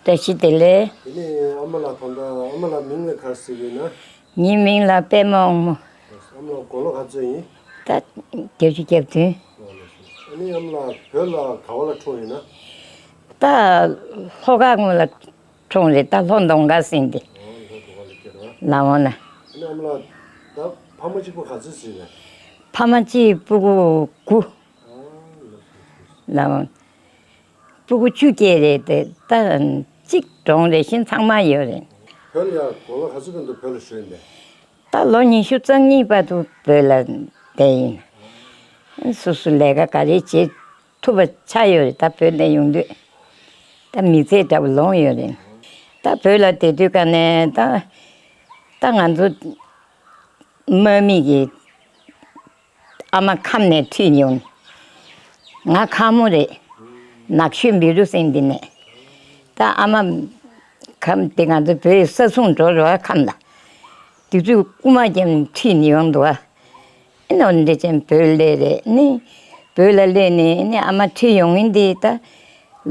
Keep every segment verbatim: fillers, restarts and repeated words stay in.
བཀྲ་ཤིས་བདེ་ལེགས། དེ་ནས་ཨ་མ་ལགས་དང་འདྲ་ཨ་མ་ལགས་མིང་ལ་ག་རེ་ཟེར་གྱི་ཡོད་ན། ངའི་མིང་ལ་པད་མ་དབང་མོ། ཨ་མ་ལགས་དགུང་ལོ་ག་ཚོད་ཡིན། ད་བརྒྱད་ཅུ་གྱ་བདུན། ཨ་ནི་ཨ་མ་ལགས་བོད་ལ་ག་བ་ལ་འཁྲུངས་ཡིན་ན། ད་ལྷོ་ཁ་ངོས་ལ་འཁྲུངས་རེད། ད་ལྷོ་མདོ་ཁམས་ཟེར་འདི། ཨོ་ལྷོ་མདོ་ཁམས་ལ་སྐྱེས་རེད་བ། ལ་འོང་ན། ཨ་ནི་ཨ་མ་ལགས་ད་ཕ་མ་གཅིག་པོ་ག་ཚོད་ཟིན་རེད། ཕ་མ་གཅིག་སྤུ་གུ་དགུ། ཨ་ལགས་སོ་ལགས་སོ། ལ་འོང་། སྤུ་གུ་བཅུ་སྐྱེས་རེད་དེ་ད་གཅིག་གྲོངས་རེད། གཞན་ཚང་མ་ཡོད་རེད། བོད་ལ་ཡང་དགུང་ལོ་ག་ཚོད་ཀྱི་འདུག་བོད་ལ་བཞུགས་ཡིན་པས། ད་ལོ་ཉི་ཤུ་རྩ་གཉིས་བར་དུ་བོད་ལ་བསྡད་ཡིན། སོ་སོ་ལས་ཀ་ག་རེ་བྱེད་ཐུབ་པ་ཆགས་ཡོད་རེད། ད་བོད་ནས་ཡོང་དུས་ད་མི་ཚེ་འདྲ་བོ་ལོངས་ཡོད་རེད། ད་བོད་ལ་བསྡད་དུས་ཀ་ནས་ད་ད་ང་ཚོ་དམག་མི་གི་ཨ་མ་ཁམས་ནས་ཁྲིད་ཡོང་། ང་ཁམས་མོ་རེད། ནག་ཆུ་བི་རུ་སེང་འདི་ནས། ད་ཨ་མ་ཁམས་དེ་ང་ཚོ་བོད་ས་སྲུང་འགྲོ་རོགས་ཁམས་ལ། དུས་ཚོད་རྐུ་མ་ཀྱང་ཁྲིད་ཡོང་འདུག་ཨ། ཨེ་ནོ་འདྲེ་ཅན་བོད་ལས་རེད་ནི། བོད་ལ་སླེབས་ནས་ནི་ཨ་མ་ཁྲིད་ཡོང་ཡིན་དེ་ད་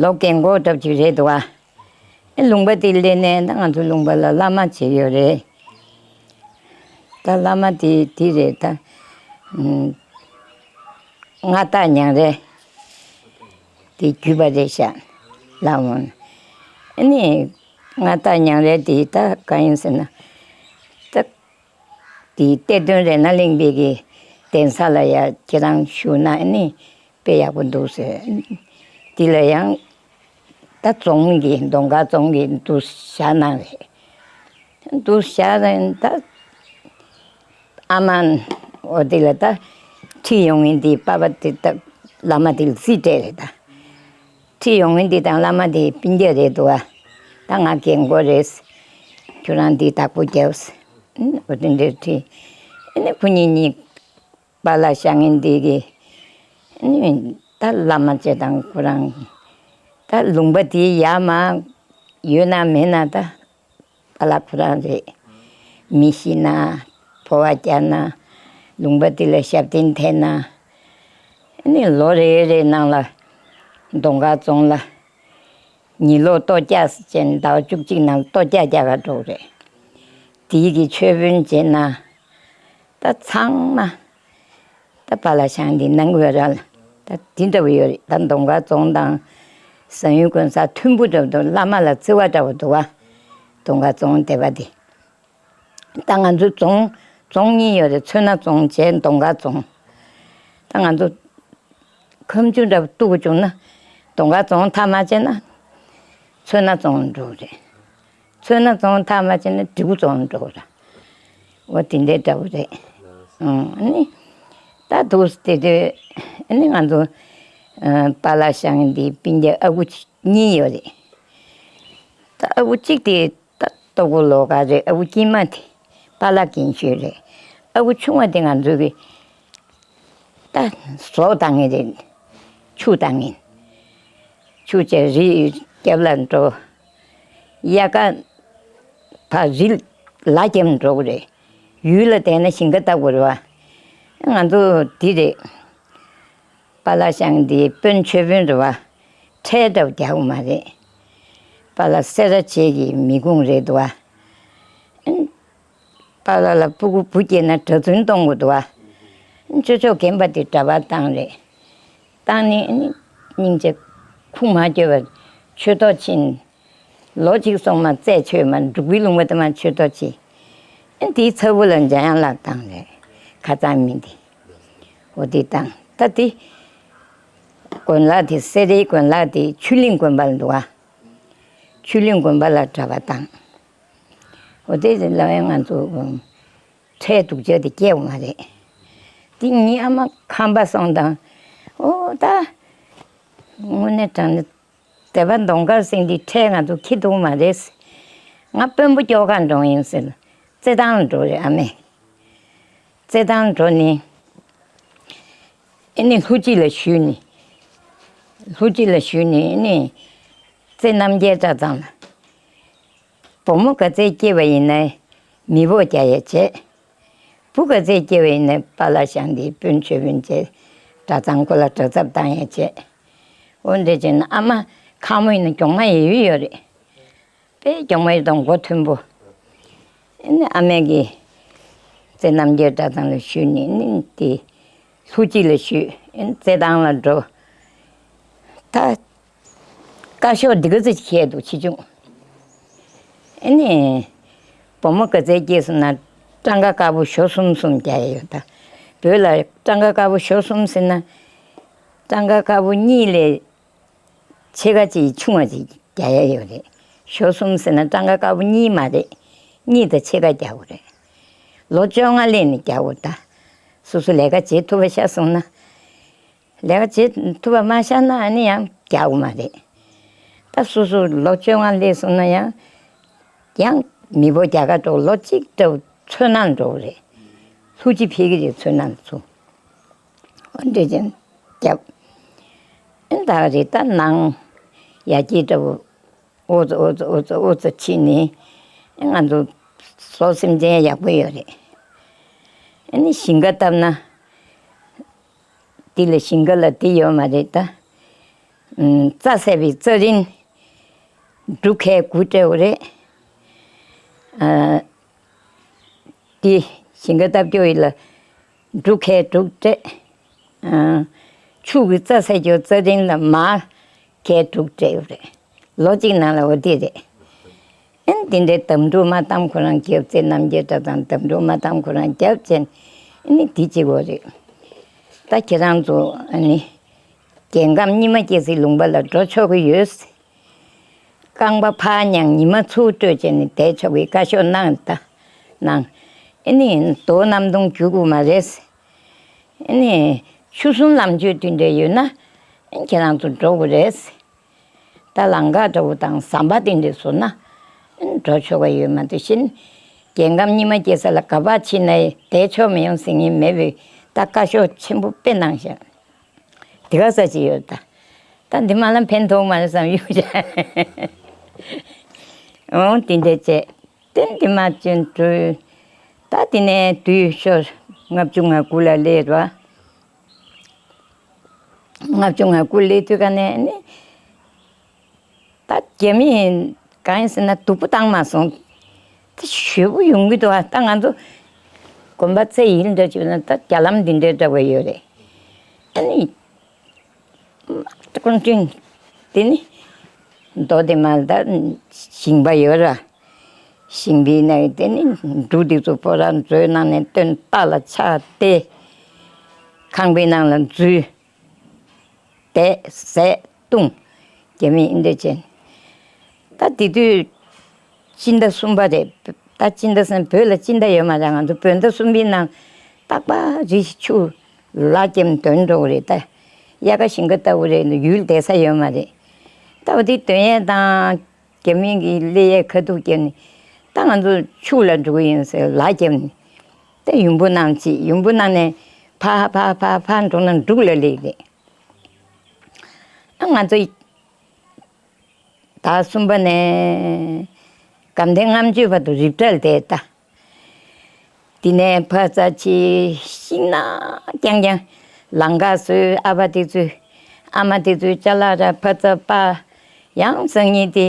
ལོ་རྒན་གོག་འདྲ་པོ་ཅིག་རེད་འདུག་ཨ། ཨེ་ལུང་པ་དེ་སླེབས་ནས་ད་ང་ཚོ་ལུང་པ་ལ་བླ་མ་བྱེད་ཡོད་རེད། ད་བླ་མ་དེ་དེ་རེད་ད། ཨུམ། མངའ་བདག་ཉང་རལ་དེ་བརྒྱུད་པ་རེད་ཤག་ལ་འོང་། ཨ་ནི་མངའ་བདག་ཉང་རལ་དེ་ད་གང་ཡིན་ཟེར་ན། ད་དེའི་གཏེར་སྟོན་རཏྣ་གླིང་པའི་གི་གདན་ས་ལ་ཡ་ཁྱེད་རང་བཞུགས་ན་ཨ་ནི་དཔེ་ཡག་པོ་འདུག་ཟེར། དེ་ལ་ཡང་ད་རྫོང་གི་མདོ་ཁམས་རྫོང་གི་འདུ་བཞག་གནང་རེད། འདུ་བཞག་རེད་ད། ཨ་མ་འོ་དེ་ལ་ད་ཁྲིད་ཡོང་ཡིན་དེ་པ་པ་དེ་ད་བླ་མ་དེ་ལ་རྩིས་སྤྲད་རེད་ད། ཁྲིད་ཡོང་མཁན་འདི་དང་བླ་མ་དེ་སྤུན་ཀྱག་རེད་འདུག་ཨ། ད་ང་རྒན་གོག་རེད། ཁྱོད་རང་འདི་བདག་པོ་རྒྱབ། འོ་དེ་འདྲ་ཁྲིད། ཨ་ནི་ཁོ་གཉིས་གཉིས་པཱ་ལགས་བཞེངས་མཁན་འདི་གི། ཨ་ནི་ད་བླ་མ་བཅས་དང་ཁོ་རང་། ད་ལུང་པ་དེ་ཡར་མར་ཡོད་ན་མེད་ན་ད། པཱ་ལགས་ཁོ་རང་རེད། མི་ཤི་ན། འཕོ་བ་བརྒྱབ་ན། ལུང་པ་དེ་ལ་ཞབས་བརྟན་ཐེབས་ན། ཨ་ནི་ལོ་རེ་རེ་ནང་ལ་མདོ་ཁམས་རྫོང་ལ་ཉིན་གློག་གཏོར་རྒྱག་ཟེར་བྱས་ནས་ཟླ་བ་བཅུ་གཅིག་ནང་གཏོར་རྒྱག་རྒྱག་ག་འགྲོ་གི་རེད། དེའི་གི་མཆོད་དཔོན་བྱས་ན། ད་ཚང་མ། ད་པཱ་ལགས་བཞེངས་འདི་གནང་དགོས་ར་ལ། ད་འདི་འདྲ་བོ་ཡོད་རེད། ད་མདོ་ཁམས་རྫོང་དང་། བཟང་ཡུལ་དགོན་ས་མཐུན་པོ་འདྲ་བོ་འདུག་བླ་མ་ལ་བརྩེ་བ་འདྲ་བོ་འདུག་བ། མདོ་ཁམས་རྫོང་སྡེ་པ་འདི། ད་ང་ཚོ་རྫོང་རྫོང་གཉིས་ཡོད་རེད། མཚོ་སྣ་རྫོང་བྱས་མདོ་ཁམས་རྫོང་། ད་ང་ཚོ་ཁ་མཆུ་འདྲ་བོ་གཏུག་དགོས་བྱུང་ན་མདོ་ཁམས་རྫོང་ཐག་མ་བཅད་ན་མཚོ་སྣ་རྫོང་འགྲོ་གི་རེད། མཚོ་སྣ་རྫོང་ཐག་མ་བཅད་ན་འབྲི་གུ་རྫོང་འགྲོ་གི་རེད། འོ་དེ་འདྲའི་འདྲ་བོ་རེད། ཨང་ཨ་ནི་ད་འདུག་སེ་དེ་དུས་ཨ་ནི་ང་ཚོ་ཨ་པཱ་ལགས་བཞེངས་འདི་སྤུན་ཀྱག་ཨ་ཁུ་གཉིས་ཡོད་རེད། ད་ཨ་ཁུ་གཅིག་དེ་ད་ལྟོ་གོས་ལོགས་ཀ་རེད། ཨ་ཁུ་དཀྱུས་མ་དེ་པཱ་ལགས་རྒན་ཤོས་རེད། ཨ་ཁུ་ཆུང་བ་དེ་ང་ཚོ་གི་ད་ཟོག་བཏང་ངེ་རེད། ཕྱུགས་བཏང་ངེ། ཕྱུགས་བྱས་རི་རྒྱབ་ལ་འགྲོ། དབྱར་ཁ་ཕར་རི་ལ་རྒྱབ་འགྲོ་གི་རེད། ཡུལ་ལ་བསྡད་ན་ཞིང་ཁ་བཏབ་དགོས་རེད་བ། ང་ཚོ་འདི་རེད། པཱ་ལགས་བཞེངས་འདི་དཔོན་མཆོད་དཔོན་རེད་བ། ཁྲལ་འདྲ་བོ་རྒྱག་གི་མ་རེད། པཱ་ལགས་སེ་ར་བྱེས་ཀྱི་མི་ཁུངས་རེད་འདུག་བ། པཱ་ལགས་ལ་སྤུ་གུ་བུ་སྐྱེས་ན་གྲྭ་བཙུན་གཏོང་དགོས་འདུག་བ། ཅོ་ཅོ་རྒན་པ་དེ་གྲྭ་པ་བཏང་རེད། བཏང་ནས་ཨ་ནི་སྙིང་རྗེ་ཁུངས་མ་འཁྱོལ་བར་ཆོས་ཐོག་ཕྱིན། ལོ་གཅིག་སོང་མ་རྩད་ཆོད་མ་འབྲུག་པའི་ལུང་པ་དེ་མ་ཆོས་ཐོག་ཕྱིན། ཨ་དེའི་ཚ་བོ་ལ་འཇམ་དབྱངས་ལགས་བཏང་རེད། ཁ་ཚང་མི་འདི། འོ་དེ་བཏང་ད་དེ། དགོན་ལག་དེ་སེ་རའི་དགོན་ལག་དེ་ཆོས་གླིང་དགོན་པ་ལ་འདུག་བ། ཆོས་གླིང་དགོན་པ་ལ་གྲྭ་པ་བཏང་། འོ་དེ་ལ་ཡང་ང་ཚོ་ཁྲལ་སྡུག་ཅག་དེ་སྐྱེལ་བ་མ་རེད། དེ་ངའི་ཨ་མ་ཁམས་པ་སོང་དང་། ཨོ་ད། དངོས་གནས་དྲང་གནས་སྡེ་པ་མདོ་མཁར་སེང་གེ་ཁྲལ་ང་ཚོ་འཁྱེར་ཐུབ་མ་རེད། ང་དཔོན་པོ་སྐྱོར་ག་འགྲོ་ཡིན་ཟེར། རྩེད་ཐང་ལ་འགྲོ་རེད་ཨ་མས། རྩེད་ཐང་ལ་འགྲོ་ནས། ཨེ་ནི་ལྷུ་སྤྱི་ལ་ཞུས་ནས། ལྷུ་སྤྱི་ལ་ཞུས་ནས་ཨེ་ནི། རྩེ་རྣམ་རྒྱལ་གྲྭ་ཚང་ལ། བུ་མོ་ག་ཚད་སྐྱེས་པ་ཡིན་ན་མི་ཕོ་རྒྱག་ཡས་བྱས། བུ་ག་ཚད་སྐྱེས་པ་ཡིན་ན་པཱ་ལགས་བཞེངས་འདི་དཔོན་མཆོད་དཔོན་བྱས། གྲྭ་ཚང་ཁོ་ལ་གྲྭ་ཚབ་བཏང་ཡས་བྱས། འོ་འདྲ་བྱས་ན་ཨ་མ་ཁམས་མོ་ཡིན་ན་གྱོང་མ་ཡོད་ཡོད་རེད། དཔེ་གྱོང་མོ་ཡོད་དང་མགོ་མཐོན་པོ། ཨེ་ནི་ཨ་མས་ཀྱིས་རྩེ་རྣམ་རྒྱལ་གྲྭ་ཚང་ལ་ཞུས་ནས་ནི་དེ་ལྷུ་སྐྱིད་ལ་ཞུས། ཨེ་ནི་རྩེད་ཐང་ལ་འགྲོ། ད་བཀའ་ཤོག་འདི་ག་ཚོད་ཅིག་བཤད་འདུག་ཆེ་ཆུང་། ཨེ་ནི་བུ་མོ་ག་ཚད་སྐྱེས་སོང་ན་སྤྲང་ཀ་དཀར་པོ་ཞོ་གསུམ་གསུམ་རྒྱག་ཡ་ཡོད། ད་བོད་ལ་སྤྲང་ཀ་དཀར་པོ་ཞོ་གསུམ་ཟེར་ན་སྤྲང་ཀ་དཀར་པོ་གཉིས་ལས་ཕྱེད་ཀ་ཅིག་ཆུང་བ་ཅིག་རྒྱག་ཡ་ཡོད་རེད། ཞོ་གསུམ་ཟེར་ན་སྤྲང་ཀ་དཀར་པོ་གཉིས་མ་རེད། གཉིས་དང་ཕྱེད་ཀ་རྒྱག་དགོས་རེད། ལོ་བཅོ་ལྔ་སླེབས་ནས་རྒྱག་དགོས། ད་སོ་སོ་ལས་ཀ་བྱེད་ཐུབ་པ་ཤར་སོང་ན། ལས་ཀ་བྱེད་ཐུབ་པ་མ་ཤར་ན་ཨ་ནི་ཡང་རྒྱག་དགོས་མ་རེད། ད་སོ་སོ་ལོ་བཅོ་ལྔ་སླེབས་སོང་ན་ཡང་ཡང་མི་པོ་རྒྱ་གར་འགྲོ། ལོ་གཅིག་འདྲ་བོ་ཚོད་ནང་འགྲོ་གི་རེད། ལྷུ་སྐྱིད་འཕེལ་གི་རེད། ཚོད་ནང་ཚུ། འོ་འདྲ་ཅན་རྒྱབ། ཨེ་ད་རེད། ད་ནང་ཡ་སྐྱིད་འདྲ་བོ་ཨོ་ཙི་ཨོ་ཙི་ཨོ་ཙི་ཨོ་ཙི་ཕྱིན་ནས་ང་ཚོ་བཟོ་སེམས་ཅན་ཡག་པོ་ཡོད་རེད། ཨ་ནི་ཞིང་ཁ་བཏབ་ན་དེ་ལ་ཞིང་ཁ་ལ་དེ་ཡོད་མ་རེད་ད། ཨུམ། རྩྭ་ཟེར་བའི་རྩྭ་རིན་འབྲུ་ཁལ་དགུ་སྤྲད་དགོས་རེད། ཨ། དེ་ཞིང་ཁ་བཏབ་རྒྱུ་ཡིན་ལ་འབྲུ་ཁལ་དྲུག་སྤྲད། ཨ། ཕྱུགས་ཀྱི་རྩྭ་ཟེར་རྒྱུ་རྩྭ་རིན་ལ་མར་ཁལ་དྲུག་སྤྲད་དགོས་རེད། ལོ་གཅིག་ནང་ལ་འོ་དེ་རེད། ཨེ་འདི་འདྲའི་དམ་ཕྲུག་མ་གཏམ་ཁོ་རང་རྒྱབ་ཚེ་རྣམ་རྒྱལ་གྲྭ་ཚང་དམ་ཕྲུག་མ་གཏམ་ཁོ་རང་རྒྱབ་ཅན་ཨེ་ནི་འདི་གཅིག་པོ་རེད། ད་ཁྱེད་རང་ཚོ་ཨ་ནི་རྒྱལ་ཁམས་ཉི་མ་སྐྱེ་སའི་ལུང་པ་ལ་འགྲོ་ཆོག་གི་ཡོད། རྐང་པ་ཕར་མྱངས་ཉི་མ་ཚུར་སྤྲོད་བྱས་ནས་བསྡད་ཆོག་གི་བཀའ་ཤོག་གནང་ད་གནང་། ཨེ་ནི་རྡོ་གནམ་སྟོང་རྒྱུག་དགོས་མ་རེད། ཨེ་ནི་ཆུ་གསུམ་ལམ་ཆུ་དེ་འདྲ་ཡོད་ན་ཨེ་ཁྱེད་རང་ཚོ་འགྲོ་དགོས་རེད། ད་ལམ་ཁ་འདྲ་བོ་དང་ཟམ་པ་དེ་འདྲ་བཟོ་ན་འགྲོ་ཆོག་པ་ཡོད་མ་གཏོགས་གཞན་རྒྱལ་ཁམས་ཉི་མ་སྐྱེ་ས་ལ་ག་པར་ཕྱིན་ན་བསྡད་ཆོག་མི་ཡོང་ཟེར་མཁན་མེད་པའི་ད་བཀའ་ཤོག་ཆེན་པོ་དཔེ་གནང་ཤག་དེ་ག་ས་ཅིག་ཡོད་ད། ད་འདི་མ་ལ་ཕན་ཐོགས་མ་རེད་བསམ་ཡོད་ཤག་འོང་དེ་འདྲ་བྱས། དེ་འདི་མ་བྱོན་འགྲོ། ད་དེ་ནས་དུས་ཤོར་ལྔ་བཅུ་ང་དགུ་ལ་སླེབས་ར། ལྔ་བཅུ་ང་དགུ་སླེབས་དུས་ག་ནས་ནི། ད་རྒྱ་མི་གང་ཡིན་ཟེར་ན་སྡུག་པོ་བཏང་མ་སོང་། ད་ཞེ་པོ་ཡོང་གི་འདུག་ཨ། ད་ང་ཚོ་དགོན་པ་ཚེ་ཡིན་འདྲ་བྱས་ན་ད་རྒྱ་ལམ་འདི་འདྲའི་འདྲ་བ་ཡོད་རེད། ཨ་ནི་ཀུན་མཁྱེན་དེ་ནི་མདོ་དེ་མ་ད་ཞིང་པ་ཡོད་ར། ཞིང་པའི་ནང་དེ་ནི་འབྲུ་དེ་ཚོ་སྤོ་ར་མཛོད་ནང་ནས་བཏོན། རྟ་ལ་ཆག་སྟེ་ཁང་པའི་ནང་ལ་འཛུལ། བསྡད་ཟས་བཏུང་། རྒྱ་མི་ཨིན་འདྲ་ཅན། ད་དེ་དུས་སྤྱི་ཟླ་གསུམ་པ་རེད། ད་སྤྱི་ཟླ་གསུམ་བོད་ལ་སྤྱི་ཟླ་ཡོད་མ་རེད། ང་ཚོ་བོད་ཟླ་གསུམ་པའི་ནང་རྟག་པར་རི་ཆུ་ལ་རྒྱབ་འདོན་འགྲོ་གི་རེད། ད་དབྱར་ཁ་ཞིང་ཁ་ལྟ་བུ་རེད། ཡུལ་བསྡད་ས་ཡོད་མ་རེད། ད་འོ་དེ་འདོན་ཡས་དང་རྒྱ་མི་གི་སླེབས་ཡས་ཁ་ཐུག་བརྒྱབ་ནས་ད་ང་ཚོ་ཆུ་ལ་འགྲོ་གི་ཡིན་ཟེར་ལ་རྒྱབ་ནས་ད་ཡུམ་བུ་ནང་ཅིག་ཡུམ་བུ་ནང་ནས་ཕ་ཕ་ཕ་ཕ་འགྲོ་ན་འབྲུག་ལ་སླེབས་རེད། ང་ཚོ་ཟླ་གསུམ་པ་ནས་དགའ་ལྡན་ལྔ་མཆོད་བར་དུ་རི་བཀྲ་ལ་བསྡད་ད། དེ་ནས་ཕར་ཙམ་ཅིག་ཤིང་ནགས་རྐྱང་རྐྱང་ལམ་ཁ་བཟོས། ཨ་ཕ་དེ་ཚོས་ཨ་མ་དེ་ཚོས་ཅ་ལག་ར་ཕར་ཙམ་སྤར། ཡང་སང་ཉིན་དེ་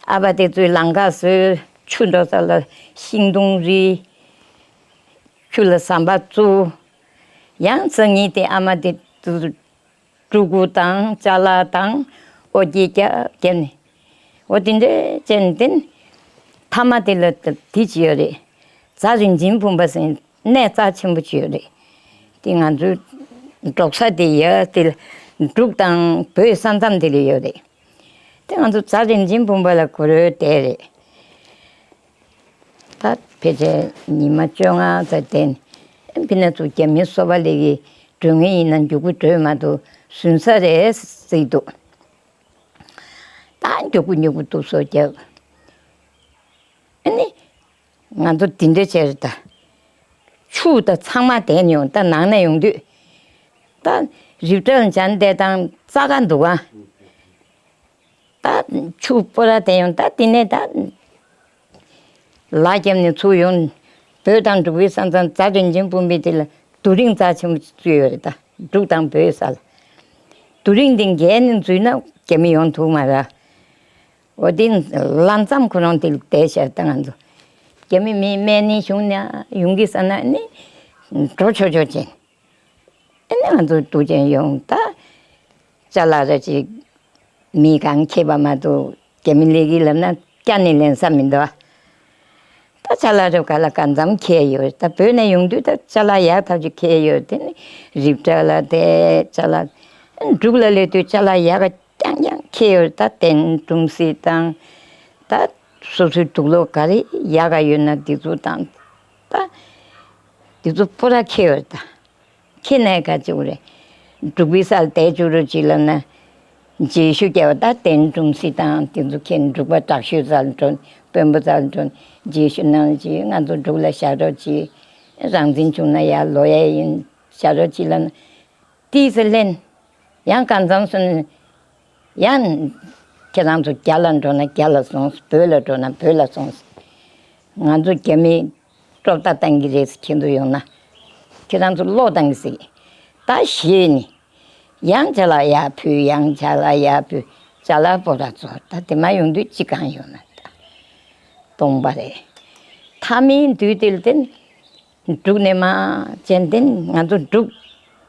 ཨ་ཕ་དེ་ཚོས་ལམ་ཁ་བཟོས། ཆུ་འགྲོ་ས་ལ་ཤིང་སྡོང་རིགས། ཆུ་ལ་ཟམ་པ་བཙུགས། ཡང་སང་ཉིན་དེ་ཨ་མ་དེ་ཚོས་ཕྲུ་གུ་དང་ཅ་ལག་དང་ཨོ་སྐྱེས་རྒྱབ་རྒྱབ་ནས་འོ་དེ་འདྲ་བྱས་ནས་དེ་ནས་མཐའ་མ་དེ་ལ་དེ་ཅི་ཡོད་རེད། རྫ་རིན་ཆེན་བུམ་པ་ཟེར་གནས་རྩ་ཆེན་པོ་ཅིག་ཡོད་རེད། དེ་ང་ཚོའི་འབྲོག་ས་དེ་ཡ་དེ་ལ་འབྲུག་དང་བོད་ས་མཚམས་དེ་ལ་ཡོད་རེད། དེ་ང་ཚོ་རྫ་རིན་ཆེན་བུམ་པ་ལ་གུ་རུ་བསྡད་རེད། ད་ཕལ་ཆེར་ཉི་མ་བཅོ་ལྔ་ཙམ་བསྡད་ནས་ཕི་ན་ཚོ་རྒྱ་མི་སོ་པ་ལས་ཀྱི་འགྲོ་ངེས་ཡིན་ན་མགྱོགས་པོ་བྲོས་མ་ཐུབ་ཟུན་ས་རེད་ཟེར་འདུག་ད་མགྱོགས་པོ་མགྱོགས་པོ་ཐུག་སོ་རྒྱབ། ཨ་ནི་ང་ཚོ་འདི་འདྲ་བྱས་རེད་ད། ཕྱུགས་ད་ཚང་མ་བསྡད་མྱོང་། ད་ནང་ན་ཡོང་དུས་ད་རི་བཀྲ་ལ་འབྱོན་བསྡད་དང་རྩྭ་ཁ་འདུག་ག་ད་ཕྱུགས་སྤོ་ར་དེ་ཡང་ད་དེ་ནས་ད་ལ་རྒྱབ་ནས་ཚུར་ཡོང་། བོད་དང་འབྲུག་པའི་ས་མཚམས་རྫ་རིན་ཆེན་སྤུངས་པའི་དེ་ལ་རྡོ་རིང་རྩ་ཆེན་པོ་ཅིག་བཙུགས་ཡོད་རེད་ད། འབྲུག་དང་བོད་ས་ལ། རྡོ་རིང་དེ་བརྒལ་ནས་འཛུལ་ན་རྒྱ་མི་ཡོང་ཐུབ་མ་རེད། འོ་དེ་ལ་མཚམས་ཁོ་རང་དེ་བསྡད་ཤག་ད་ང་ཚོ་རྒྱ་མི་མི་སྨན་ནི་བྱུང་ན་ཡོང་གི་ས་ན་ནི་འགྲོ་ཆོག་ཆོག་ཅན། ཨ་ནི་ང་ཚོ་འདུག་ཅན་ཡོང་ད། ཅ་ལག་ར་ཅིག་མི་གང་ཁྱེར་བ་མ་གཏོགས་རྒྱ་མི་ལས་ཀྱི་ལབ་ན་སྐྱ་ནི་ལེན་ས་མི་འདུག་ད་ཅ་ལག་ར་ག་ལ་གང་འཚམ་ཁྱེར་ཡོད། ད་བོད་ནས་ཡོང་དུས་ད་ཅ་ལག་ཡག་ཐབས་ཅིག་ཁྱེར་ཡོད། དེ་ནི་རིབ་བྲ་ལ་དེ་ཅ་ལག་འབྲུག་ལ་སླེབས་དུས་ཅ་ལག་ཡག་ག་རྐྱང་རྐྱང་ཁྱེར་ཡོད། ད་དན་ཀྲུང་སི་དང་། ད་སོ་སོའི་དུག་ལོག་ག་རེ་ཡག་ག་ཡོད་ན་དེ་ཚོ་དང་། ད་དེ་ཚོ་པུ་ར་ཁྱེར་ཡོད། ད་ཁྱེར་ནས་ག་ཅིག་རེད། འབྲུག་པའི་སར་བསྡད་བཅུག་རོགས་གྱིས་ལབ་ན། རྗེས་ཤུལ་རྒྱལ་བ་ད་དན་ཀྲུང་སི་དང་དེ་ཚོ་ཁྱེར་འབྲུག་པ་དྲག་ཤོས་སར་འགྲོ། དཔོན་པོ་སར་འགྲོ། རྗེས་ཤུལ་གནང་རྗེས་ང་ཚོ་འབྲུག་ལ་བཞག་རོགས་གྱིས། རང་བཙན་བྱུང་ན་ཡར་ལོག་ཡ་ཡིན། བཞག་རོགས་གྱིས་ལབ་ན། ཏིས་ལེན། ཡང་གང་འཚམ་སོང་། ཡང་ཁྱེད་རང་ཚོ་རྒྱ་ལ་འགྲོ་ན་རྒྱ་ལ་སོང་། བོད་ལ་འགྲོ་ན་བོད་ལ་སོང་། ང་ཚོ་རྒྱ་མིས་སྐྲོབ་ད་བཏང་གི་རེད། ཁྱེད་ཚོ་ཡོང་ན་ཁྱེད་རང་ཚོ་ལོག་བཏང་གི་ཟེར། ད་ཞེས་ནི། ཡང་ཅ་ལག་ཡར་ཕུལ། ཡང་ཅ་ལག་ཡར་ཕུལ། ཅ་ལག་པོ་ར་ཚོ་ད་དེ་མ་ཡོང་དུས་ཅི་གང་ཡོང་ན་ད་སྟོང་པ་རེད། མཐའ་མའི་དུས་དེར་བརྟེན། འབྲུག་ནས་མ་ཅན་ཏན་ང་ཚོ་འབྲུག་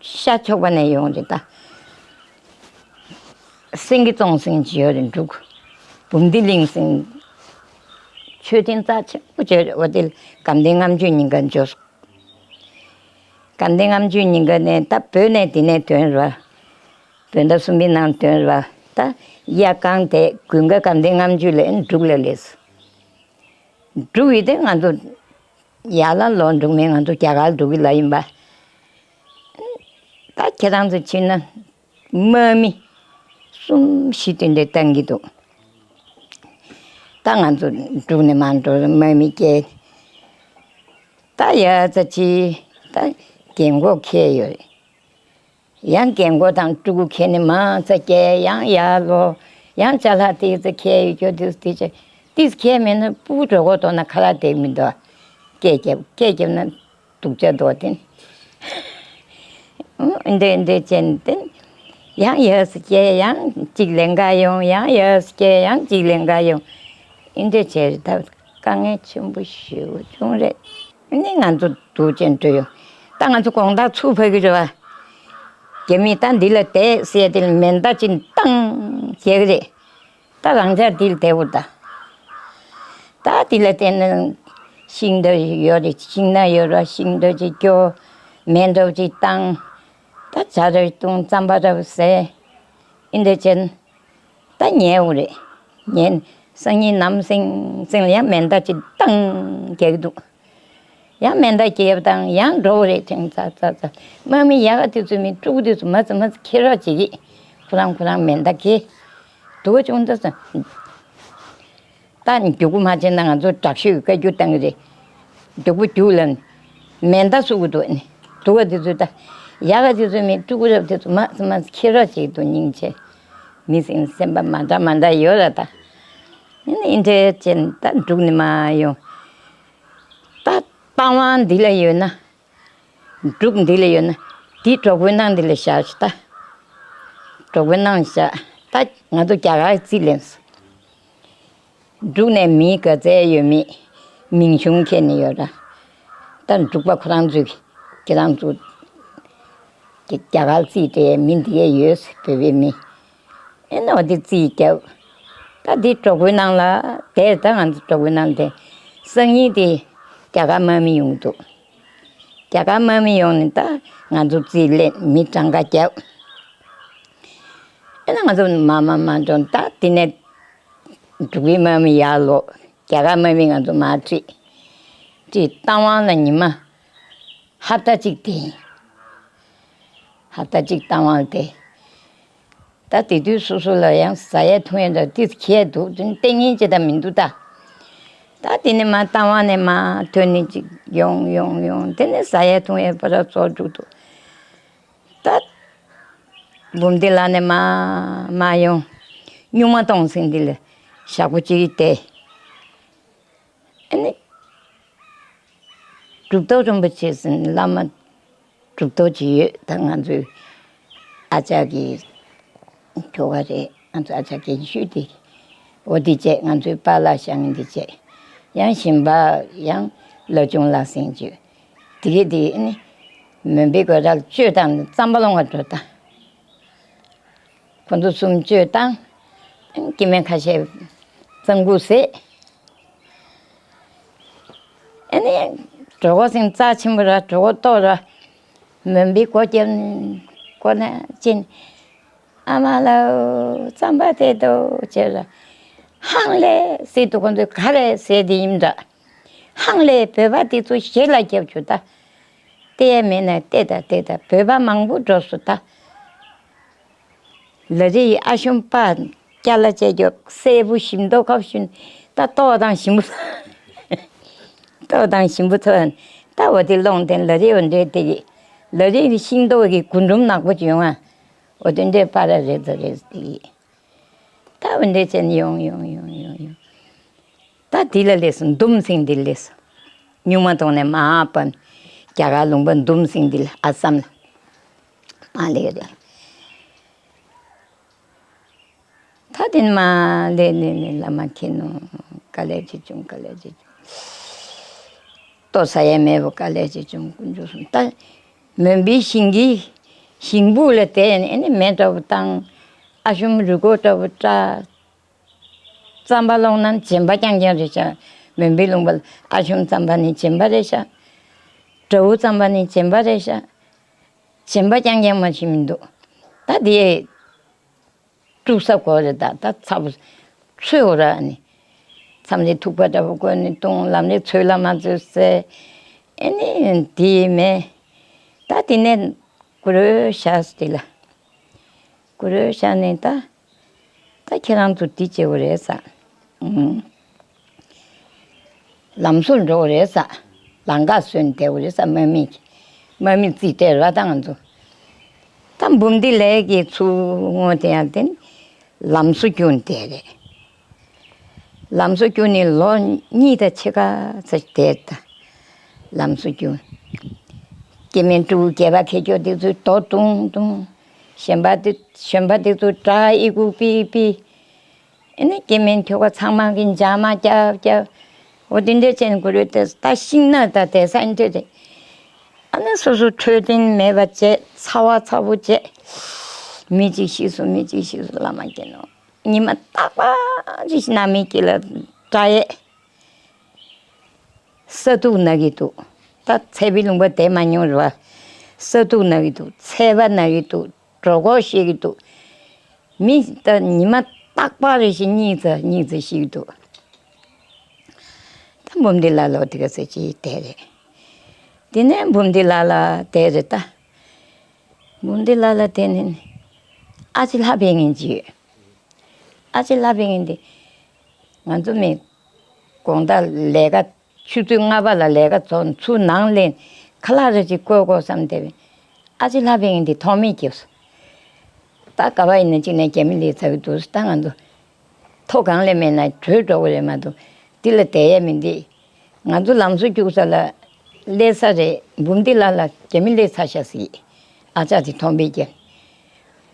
ཤར་ཕྱོགས་པ་ནས་ཡོང་རེད་ད། སེང་གེ་བཙོང་སེང་ཅི་ཡོད་རེད་འབྲུག་འབུམ་སྡེ་གླིང་སེང་། མཆོད་རྟེན་རྩ་ཆེན་པོ་བྱས་རེད། འོ་དེ་དགའ་ལྡན་ལྔ་མཆོད་ཉིན་ག་འབྱོར། དགའ་ལྡན་ལྔ་མཆོད་ཉིན་ག་ནས་ད་བོད་ནས་དེ་ནས་ཐོན་ར། བོད་ཟླ་གསུམ་པའི་ནང་ཐོན་ར། ད་གཡའ་གངས་དེ་དགུན་ཁ་དགའ་ལྡན་ལྔ་མཆོད་ལས་འབྲུག་ལ་སླེབས། འབྲུག་ཡིན་ཏེ་ང་ཚོ་ཡར་ལ་ལོག་འགྲོ་མེད། ང་ཚོ་རྒྱ་གར་འགྲོ་གི་ལ་ཡིན་པ། ད་ཁྱེད་རང་ཚོ་ཕྱིན་ན་དམག་མི་གསུམ་བཞི་དེ་འདྲ་བཏང་གི་འདུག་ད་ང་ཚོ་འབྲུག་ནས་མར་འགྲོ་དམག་མི་བསྐྱལ། ད་ཡ་ཙ་ཅི་ད་རྒན་གོག་ཁྱེར་ཡོད། ཡང་རྒན་གོག་དང་ཕྲུ་གུ་ཁྱེར་ནས་མང་ཙམ་བསྐྱལ། ཡང་ཡར་ལོག་ཡང་ཅ་ལག་ཏིས་ཁྱེར་ཡོད་རྒྱུ་ཏིས་ཏིས་ཏིས་ཁྱེར་མེད་ན་སྤུ་གུ་གྲོད་ཁོག་ལྟོགས་ན་ཁ་ལག་འདེགས་མི་འདུག་སྐད་རྒྱབ་སྐད་རྒྱབ་ན་སྡུག་ཅག་འདུག་དེ་ནི། འདྲེ་འདྲེ་ཅན་དེ་ནི་ཡང་ཡར་སྐྱེལ། ཡང་གཅིག་ལེན་ག་ཡོང་། ཡང་ཡར་སྐྱེལ། ཡང་གཅིག་ལེན་ག་ཡོང་། འདྲེ་བྱས་ད་དཀའ་ངལ་ཆེན་པོ་ཞེ་པོ་བྱུང་རེད། ནི་ང་ཚོ་འདུག་ཅན་འགྲོ་ཡོང་། ད་ང་ཚོ་དགོང་དག་ཚུར་ཕེབས་ཀྱི་རེད་བ། རྒྱ་མིས་ད་འདི་ལ་བསྡད་ཟེར་དེ་ལ་མེ་མདའ་ཅིག་བཏང་བྱས་ཀྱི་རེད། ད་རང་ཅག་འདི་ལ་བསྡད་འུར་ད། ད་འདི་ལ་བསྡད་ན་ཤིང་འདབས་ཡོད་རེད། ཤིང་ནགས་ཡོད་རེད། ཤིང་འདབས་ཅིག་སྐྱོ། མེ་འདབས་ཅིག་བཏང་། ད་ཇ་རེ་བཏུང་། རྩམ་པ་རེ་བཟས། ཨིན་དེ་བྱས་ན། ད་ཉལ་འུར་རེད། ཉལ་སང་ཉིན་ནམ་སེང་སེང་ལ་ཡང་མེ་མདའ་ཅིག་བཏང་རྒྱག་གི་འདུག་ཡང་མེ་མདའ་རྒྱབ་དང་ཡང་འགྲོ་བ་རེད། ཐེངས་ཚ་ཚ་ཚ། དམག་མི་ཡག་ག་དེ་ཚོ་མི་ཕྲུ་གུ་དེ་ཚོ་མ་ཚ་མ་ཚ་ཁྱེར་རོགས་བྱེད་ཀྱི། ཁོ་རང་ཁོ་རང་མེ་མདའ་ཁྱེར། དུ་བ་ཆུང་ད་ཚ། ད་མགྱོགས་པོ་མ་བྱས་ན་ང་ཚོ་དྲག་ཤོས་ཀྱི་བཀའ་བཀྱོན་བཏང་གི་རེད། མགྱོགས་པོ་རྒྱུགས་ལབ་ནས་མེ་མདའ་བཙུགས་གི་འདུག་ནི། དུ་བ་དེ་ཚོ་ད་ཡག་ག་དེ་ཚོ་མི་ཕྲུ་གུ་རབ་དེ་ཚོ་མ་ཚ་མ་ཚ་ཁྱེར་རོགས་བྱེད་ཀྱི་འདུག་སྙིང་རྗེ། མི་སེམས་སེམས་པ་མ་འདྲ་མ་འདྲ་ཡོད་ར་ད། ཨིན་ཨིན་འདྲེ་ཅན་ད་འབྲུག་ནས་མར་ཡོང་། ད་རྟ་དབང་འདི་ལ་ཡོད་ན། འབྲུག་འདི་ལ་ཡོད་ན། འདི་གྲོགས་པོའི་ནང་འདི་ལ་བཞག་ཤི་ད། གྲོགས་པོའི་ནང་བཞག་ད་ང་ཚོ་རྒྱ་གར་རྩིས་ལེན་སོང་། འབྲུག་ནས་མི་ག་ཚད་ཡོད་མེད་མིང་གཞུང་ཁྱེར་ནས་ཡོད་ར། ད་འབྲུག་པ་ཁོ་རང་ཚོས་ཁྱེད་རང་ཚོ་རྒྱ་གར་རྩིས་སྤྲད་མི་འདི་གས་ཡོད་ཟེར། བོད་པའི་མི། ཨེ་ནོ་འདི་རྩིས་རྒྱབ། ད་འདི་གྲོགས་པོའི་ནང་ལ་བསྡད། ད་ང་ཚོ་གྲོགས་པོའི་ནང་བསྡད། སང་ཉིན་དེ་རྒྱ་གར་དམག་མི་ཡོང་གི་འདུག་རྒྱ་གར་དམག་མི་ཡོང་ནས་ད་ང་ཚོ་རྩིས་ལེན་མི་གྲངས་ཀ་རྒྱབ། ཨེ་ན་ང་ཚོ་མ་མ་མ་འགྲོ། ད་དེ་ནས་འབྲུག་པའི་དམག་མི་ཡར་ལོག་རྒྱ་གར་དམག་མི་ང་ཚོ་མར་ཁྲིད། ཁྲིད་རྟ་དབང་ལ་ཉི་མ་ཧབ་ཏ་གཅིག་བསྡད་ཡིན། ཧབ་ཏ་གཅིག་རྟ་དབང་བསྡད། ད་དེ་དུས་སོ་སོ་ལ་ཡང་ཟ་ཡས་འཐུང་ཡས་འདྲ་ཏིས་ཁྱད་འདུག་ཏིས་ལྟས་ངན་ཅི་ད་མི་འདུག་ད། ད་དེ་ནས་མར་རྟ་དབང་ནས་མར་ཐོན་ནས་ཅིག་ཡོང་ཡོང་ཡོང་། དེ་ནས་ཟ་ཡས་འཐུང་ཡས་པ་ར་ཚོགས་འགྲོ་འདུག་ད་འབུམ་སྡེ་ལ་ནས་མར་མར་ཡོང་། སྨྱུག་མ་གཏོང་སེང་འདི་ལ་ཞག་པོ་གཅིག་བསྡད། ཨ་ནི། གྲུབ་ཐོབ་རིན་པོ་ཆེ་ཟེར་བླ་མ་གྲུབ་ཐོབ་ཅིག་ཡོད། ད་ང་ཚོའི་ཨ་ཅག་གི་ཁྱོ་ག་རེད། ང་ཚོ་ཨ་ཅག་རྒན་ཤོས་དེ། འོ་དེ་བྱས། ང་ཚོའི་པཱ་ལགས་ཤག་ནི་དེ་བྱས། ཡང་གཞན་པ་ཡང་བླ་ཆུང་ལགས་ཟེར་མཁན་ཅིག་དེ་གས་དེ་ནི་མོན་པའི་སྒོ་རར་གཅོད་བཏང་ནས་རྩམ་པ་སློང་བར་འགྲོ་ད། ཁོ་ཚོ་གསུམ་གཅོད་བཏང་། སྐྱེ་དམན་ཁ་ཤས་གཙང་ཁུག་བཟས། ཨ་ནི་གྲོད་ཁོག་སེང་རྩ་ཆེན་པོ་ར། གྲོད་ཁོག་ལྟོགས་ར། མོན་པའི་སྒོ་རྒྱབ་ནས་སྒོ་ནས་ཕྱིན། ཨ་མ་ལགས་རྩམ་པ་སྟེར་དོ་ཅེས་ར། ཧང་ལས་ཟེར་དུས་ཁོ་ཚོས་ག་རེ་ཟེར་དེ་ཡིན་འདྲ། ཧང་ལས་བོད་པ་དེ་ཚོ་ཞེ་ལ་རྒྱབ་བྱུང་ད། སྟེར་ཡ་མེད་ན་སྟེར་ད་སྟེར་ད། བོད་པ་མང་པོ་འགྲོ་སོང་ད། ལ་རེ་ཡི་ཨ་ཞུམ་པ་སྐྱ་ལ་བཅད་རྒྱོབ་སེར་པོ་ཞིམ་མདོག་ཁ་བཞིན། ད་ལྟོགས་དང་ཞིམ་པོ། ལྟོགས་དང་ཞིམ་པོ་ཐོན། ད་འོ་དེ་སློང་དེ་ལ་རེ་འོ་འདྲེ་དེ་གི་ལ་རེ་ཡི་ཤིང་ཏོག་གི་རྒུན་འབྲུམ་ནག་པོ་ཅིག་ཡོང་ཨ། འོ་དེ་འདྲེ་པ་ར་རེད་ད་རེད་དེ་གི། ད་འོ་འདྲེ་ཅན་ཡོང་ཡོང་ཡོང་ཡོང་ཡོང་། ད་དེ་ལ་སླེབས་སོང་། འདུམ་སེང་འདི་ལ་སླེབས་སོང་། སྨྱུག་མ་ཐོག་ནས་མར་བབས། རྒྱ་གར་ལུང་པ་འདུམ་སེང་འདི་ལ། ཨ་སམ་ལ་མར་སླེབས་རེད། ད་དེ་ནས་མར་སླེབས་སླེབས་སླེབས་བླ་མ་མཁྱེན་ནོ། དཀའ་ལས་ཆེ་བྱུང་། དཀའ་ལས་ཆེ་བྱུང་། ལྟོ་ཟ་ཡས་མེད་པ་དཀའ་ལས་ཆེ་བྱུང་། དཀོན་མཆོག་གསུམ། ད་མོན་པའི་ཞིང་གི་ཞིང་སྦུག་ལ་བསྡད་ནས་ཨ་ནི་མེ་འདྲ་པོ་བཏང་། ཨ་ཞུམ་རུས་ཁོག་འདྲ་པོ་བཀྲ། རྩམ་པ་སློང་ན་རྗེན་པ་རྐྱང་རྐྱང་རེད་ཤག་མོན་པའི་ལུང་པ་ལ་ཨ་ཞུམ་རྩམ་པ་ནི་རྗེན་པ་རེད་ཤག་དགྲ་བོ་རྩམ་པ་ནི་རྗེན་པ་རེད་ཤག་རྗེན་པ་རྐྱང་རྐྱང་མ་ཞིག་མི་འདུག་ད་དེ་དཀྲུག་ས་དགོས་རེད། ད་ད་ཚ་པོ་ཚོས་འོ་ར་ནི། མཚམས་རེ་ཐུག་པ་འདྲ་པོ་བསྐོལ་ནས་བཏུང་། ལམ་རེ་ཚོས་ལ་མ་ཚོས་ཟེར། ཨེ་ནི་དེ་མེད། ད་དེ་ནས་གུ་རུ་ཞག་དེ་ལ། གུ་རུ་ཞག་ནས་ད། ད་ཁྱེད་རང་ཚོ་འདི་བྱེད་དགོས་རེད་ས། ཨུམ། ལམ་བཟོ་འགྲོ་དགོས་རེད་ས། ལམ་ཁ་བཟོས་ནས་བསྡད་དགོས་རེད་ས། དམག་མི་གིས། དམག་མི་རྩིས་སྤྲད་ར་ད་ང་ཚོ། ད་འབུམ་སྡེ་ལགས་ཀྱིས་ཚུར་ངོ་དེ་ཡང་དེ་ནི་ལམ་བཟོ་བསྐྱུར་ནས་བསྡད་རེད། ལམ་བཟོ་བསྐྱུར་ནས་ལོ་གཉིས་དང་ཕྱེད་ཀ་ཙམ་བསྡད་ད། ལམ་བཟོ་བསྐྱུར། སྐྱེ་དམན་ཕྲུ་གུ་སྐྱེས་པ་ཁེ་ཁྱོ་དེ་ཚོས་རྡོ་བརྡུང་བརྡུང་། གཞོན་པ་དེ་གཞོན་པ་དེ་ཚོ་བྲག་ཨི་ཁུ་པི་པི། ཨེ་ནི་སྐྱེ་དམན་ཁྱོ་ག་ཚང་མ་གི་འཇག་མ་རྒྱབ་རྒྱབ། འོ་དེ་འདྲས་བྱས་ནས་གུ་རུ་དེ་ད་ཤིང་ནགས་ད་དེ་ས་འདྲས་རེད། ཨ་ནི་སོ་སོ་འཕྲོད་བསྟེན་མེད་པ་བྱས། ཚ་བ་ཚ་པོ་བྱས། མི་གཅིག་ཤི་སོང་། མི་གཅིག་ཤི་སོང་། བླ་མ་མཁྱེན་ནོ། ཉི་མ་རྟག་པར་ཅིག་ནང་མི་དཀྱིལ་ལ་བཀྲ་ཡས། ས་དུག་ན་གི་འདུག་ད་ཚད་པའི་ལུང་པ་བསྡད་མ་མྱོང་རེད་བ། ས་དུག་ན་གི་འདུག་ཚད་པ་ན་གི་འདུག་གྲོད་ཁོག་བཤལ་གི་འདུག་མི་ད་ཉི་མ་རྟག་པར་རེ་བཞིན་གཉིད་ཙམ་གཉིད་ཙམ་ཤི་གི་འདུག་ད་འབུམ་སྡེ་ལ་ལོ་དེ་ག་ཚོད་ཅིག་བསྡད་རེད། དེ་ནས་འབུམ་སྡེ་ལ་ལ་བསྡད་རེད་ད། འབུམ་སྡེ་ལ་ལ་བསྡད་ནས་ཨ་ཅེ་ལྷ་པའི་ངན་ཅིག་ཡོད། ཨ་ཅེ་ལྷ་པའི་ངན་དེ་ང་ཚོ་མི་དགོང་དག་ལས་ཀ་ཆུ་ཚོད་ལྔ་པ་ལ་ལས་ཀ་ཚོགས། ཚུར་ནང་སླེབས། ཁ་ལག་རེ་ཅིག་བསྐོལ་དགོས་བསམ་བསྡད་པས། ཨ་ཅེ་ལྷ་པའི་ངན་དེ་ཐོག་མེད་སྐྱེས་སོང་། ད་ག་བ་ཡིན་ན་གཅིག་ནས་རྒྱ་མི་སླེབས་ཚར་གི་འདུག་ད་ང་ཚོ་ཐོག་གང་ལས་མེད་ན་བྲོས་འགྲོ་གི་རེད་མ་གཏོགས་འདི་ལ་བསྡད་ཡས་མི་འདུག་ང་ཚོ་ལམ་བཟོ་རྒྱུག་ས་ལ་སླེབས་ས་རེད། འབུམ་སྡེ་ལ་ལ་རྒྱ་མི་སླེབས་ཚར་ཤག་ཟེར། ཨ་ཅག་དེ་མཐོང་པའི་རྐྱེན།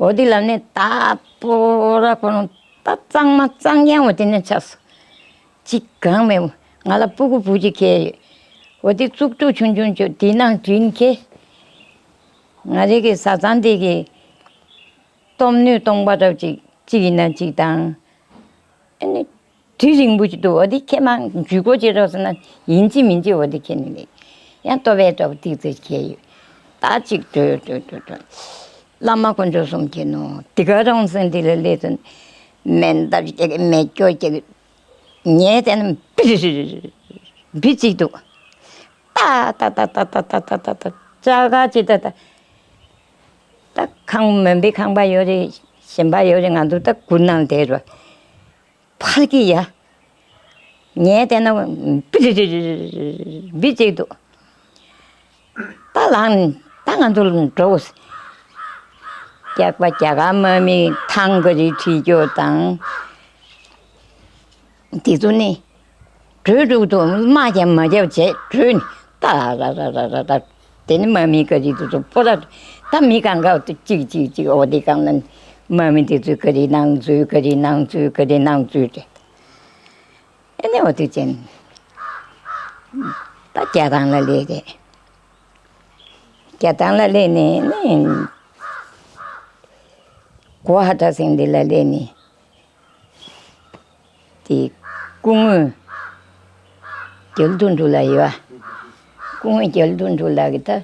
འོ་དེ་ལབ་ནས་ད་སྤོ་ར་ཁོ་རང་ད་གཙང་མ་གཙང་རྐྱང་འོ་དེ་ནས་ཆགས་སོང་། གཅིག་གང་མེད། ང་ལ་སྤུ་གུ་བུ་གཅིག་ཁེལ་ཡོད། འོ་དེ་གཙུག་ཕྲུག་ཆུང་ཆུང་ཅིག་དེ་ནང་དྲིན་ཁེལ། ང་རེ་གི་བཟའ་ཚང་དེ་གི་གཏོར་སྣོད་སྟོང་པ་འདྲ་ཅིག་གཅིག་ཡིན་ན་གཅིག་དང་། ཨ་ནི་དྲི་རིང་པོ་ཅིག་འདུག་འོ་དེ་ཁྱེད་མ་འཇུས་སྒོ་ཅིག་རོགས་ཟེར་ན་ཡིན་གཅིག་མིན་གཅིག་འོ་དེ་ཁྱེར་ནས་ལེགས། ཡང་ལྟོ་བའི་འདྲ་པོ་ཏིག་ཙེ་ཁྱེར་ཡོད། ད་ཅིག་བྲོས་བྲོས་བྲོས་བྲོས། བླ་མ་དཀོན་མཆོག་གསུམ་མཁྱེན་ནོ། དེ་ག་རང་སེང་དེ་ལ་སླེབས་ཚུན་མེ་མདའ་རྒྱག་གི་མེ་སྒྱོགས་རྒྱག་གི། ཉལ་བསྡད་ན་བི་རི་རི་རི་རི་བི་གཅིག་འདུག་ཏ་ཏ་ཅག་ག་ཅི་ཏ་ཏ། ད་ཁང་མོན་པའི་ཁང་པ་ཡོད་རེད། གཞན་པ་ཡོད་རེད། ང་ཚོ་ད་གུར་ནང་བསྡད་རོགས། ཕར་གྱི་ཡ། ཉལ་བསྡད་ན་བི་རི་རི་རི་རི་བི་གཅིག་འདུག་ད་ལངས་ད་ང་ཚོ་འགྲོ། སྐྱག་པ་རྒྱ་གར་དམག་མིས་ཐང་ག་རེ་ཁྲིད་རྒྱུ་དང་། དེ་ཚོ་ནི། བྲོས་འགྲོ་གི་འདུག་དམག་རྒྱབ་མ་རྒྱབ་བྱས་བྲོས་ནས་ཏ་ར་ར་ར་ར་ར། དེ་ནི་དམག་མི་ག་རེ་དེ་ཚོ་སྤོ་ར། ད་མི་གང་ག་དེ་གཅིག་གཅིག་གཅིག་འོ་དེ་གང་ན་དམག་མི་དེ་ཚོས་ག་རེ་ནང་འཛུལ་ག་རེ་ནང་འཛུལ་ག་རེ་ནང་འཛུལ་ཏེ། ནས་འོ་དེ་ཅན། ད་རྒྱ་ཐང་ལ་སླེབས་རེད། རྒྱ་ཐང་ལ་སླེབས་ནས་ནི། གོ་ཧ་ཏ་སེང་འདི་ལ་སླེབས་ནས། དེ་སྐུ་ངོ་རྒྱ་ལོ་དོན་གྲུབ་ལགས་ཡོད། སྐུ་ངོ་རྒྱ་ལོ་དོན་གྲུབ་ལགས་ཀྱིས་ད་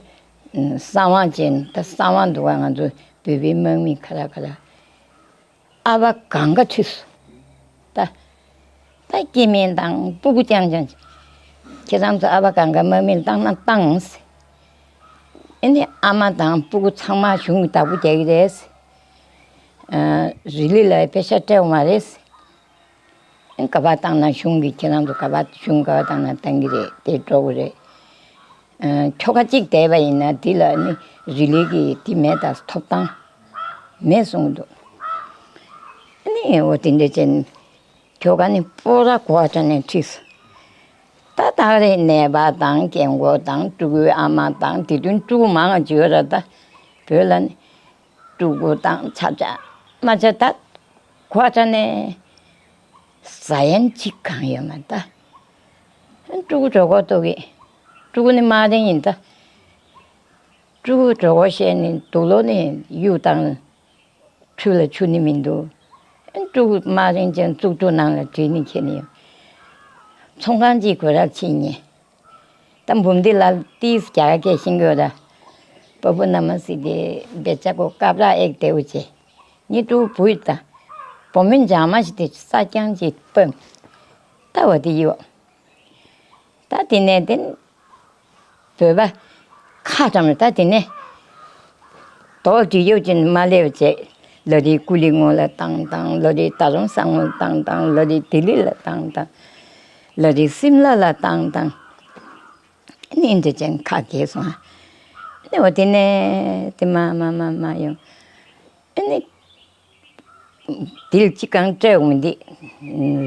གསང་བ་ཅན། ད་གསང་བ་འདུག་ག་ང་ཚོ་བོད་པའི་དམག་མི་ག་རེ་ག་རེ། ཨ་ཕ་གང་ག་ཁྲིད་སོང་། ད་ད་སྐྱེ་དམན་དང་སྤུ་གུ་རྐྱང་རྐྱང་། ཁྱེད་རང་ཚོ་ཨ་ཕ་གང་ག་དམག་མི་ལ་བཏང་ན་བཏང་ཟེར། ཨ་ནི་ཨ་མ་དང་སྤུ་གུ་ཚང་མ་གཞུང་གི་བདག་པོ་རྒྱག་གི་རེད་ཟེར། རི་ལི་ལ་པེ་ཤ་སྤྲད་ཡོད་མ་རེད་ཟེར། ཨ་ནི་ག་པར་བཏང་ན་གཞུང་གི། ཁྱེད་རང་ཚོ་ག་པར། གཞུང་ག་པར་བཏང་ན་བཏང་གི་རེད། དེ་འགྲོ་གི་རེད། ཨ། ཁྱོ་ག་གཅིག་བསྡད་པ་ཡིན་ན་དེ་ལ་ནི་རི་ལི་གི་དེ་མེད་ད། ཐོབ་ཐང་མེད་གསུངས་འདུག་ཨ་ནི་འོ་དེ་འདྲ་བྱས་ནས་ཁྱོ་ག་ནི་སྤོ་ར་གོ་ཧ་ཏ་ནས་ཁྲིད་སོང་། ད་ད་རེས་ནད་པ་དང་རྒན་གོག་དང་ཕྲུ་གུའི་ཨ་མ་དང་། དེ་དུས་ཕྲུ་གུ་མང་ང་བྱོས་ར། ད་བོད་ལ་ནི་ཕྲུ་གུ་དང་ཆབ་ཆ་མ་ཆ་ད་གོ་ཧ་ཏ་ནས་ཟ་ཡན་གཅིག་གང་ཡོད་མ་ད། ཕྲུ་གུ་གྲོད་ཁོག་ལྟོགས་གི། ཕྲུ་གུ་ནི་དམར་རིང་ཡིན་ད། ཕྲུ་གུ་གྲོད་ཁོག་བཤལ་ནས་དུག་ལོག་ནས་གཡུག་བཏང་། ཁྲུས་ལ་ཆུ་ནི་མི་འདུག་ཕྲུ་གུ་དམར་རིང་ཅན་བཙུགས་ཐུག་ནང་ལ་བྲིས་ནས་ཁྱེར་ནས་ཡོང་། ཚོང་ཁང་གཅིག་གོ་ར་ཕྱིན་ནས། ད་འབུམ་སྡེ་ལ་ཏིས་རྒྱ་གར་སྐད་ཤེས་ཀྱི་ཡོད་ར། པ་པུ་ན་མ་སི་དེ་བེ་ཅ་ཀོ་ཀ་པྲ་ཨེག་དེའུ་ཅེ། ཉི་ཏུ་བུ་ཡི་ད། བུ་མོ་འཇག་མ་ཞིག་དེ་ས་རྐྱང་ཅིག་སྤམ། ད་བ་དེ་ཡོད། ད་དེ་ནས་དེ་བོད་པ་ཁ་གྲམ་ད་དེ་ནས་དོག་དྲི་ཡོད་ཅིན་མ་སླེབས་བྱས། ལ་རི་ཀུ་ལི་ངོ་ལ་བཏང་བཏང་། ལ་རི་ད་རུང་ས་ངོ་ལ་བཏང་བཏང་། ལ་རི་ལྡི་ལི་ལ་བཏང་བཏང་། ལ་རི་སིམ་ལ་ལ་བཏང་བཏང་། ཨ་ནི་འདི་ཅན་ཁ་གས་སོང་། ཨ་ནི་འོ་དེ་ནས་དེ་མ་མ་མ་མ་ཡོང་། ཨ་ནི། དེ་ལ་ཅི་གང་སྤྲད་འོང་འདི།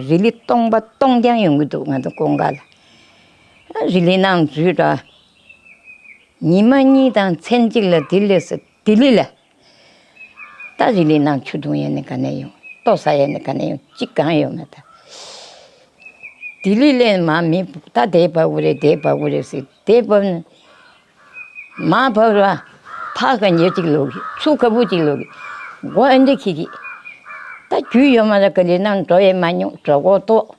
རི་ལི་སྟོང་པ་སྟོང་རྐྱང་ཡོང་གི་འདུག་ང་ཚོ་ཀོང་ཀ་ལ། རི་ལི་ནང་འཛུལ་ར། ཉི་མ་གཉིས་དང་མཚན་གཅིག་ལ་དེ་ལས་སུ་ལྡི་ལི་ལ། ད་རི་ལི་ནང་ཆུ་འཐུང་ཡས་ནི་ག་ནས་ཡོང་། ལྟོ་ཟ་ཡས་ནི་ག་ནས་ཡོང་། ཅི་གང་ཡོད་མ་ད། ལྡི་ལི་ལས་མ་མི་ད་དེ་བབས་རེད། དེ་བབས་རེད་ཟེར། དེ་བབས་ནི། མ་བབས་ར། ཕ་ག་ཉེར་གཅིག་ལོག་གི། ཚུ་ག་བུ་གཅིག་ལོག་གི། མགོ་ཨེ་འདྲ་ཁྱི་གི། ད་རྒྱུས་ཡོད་མ་ར། ག་ལེ་ནང་འགྲོ་ཡས་མ་མྱོང་། གྲོད་ཁོག་ལྟོགས།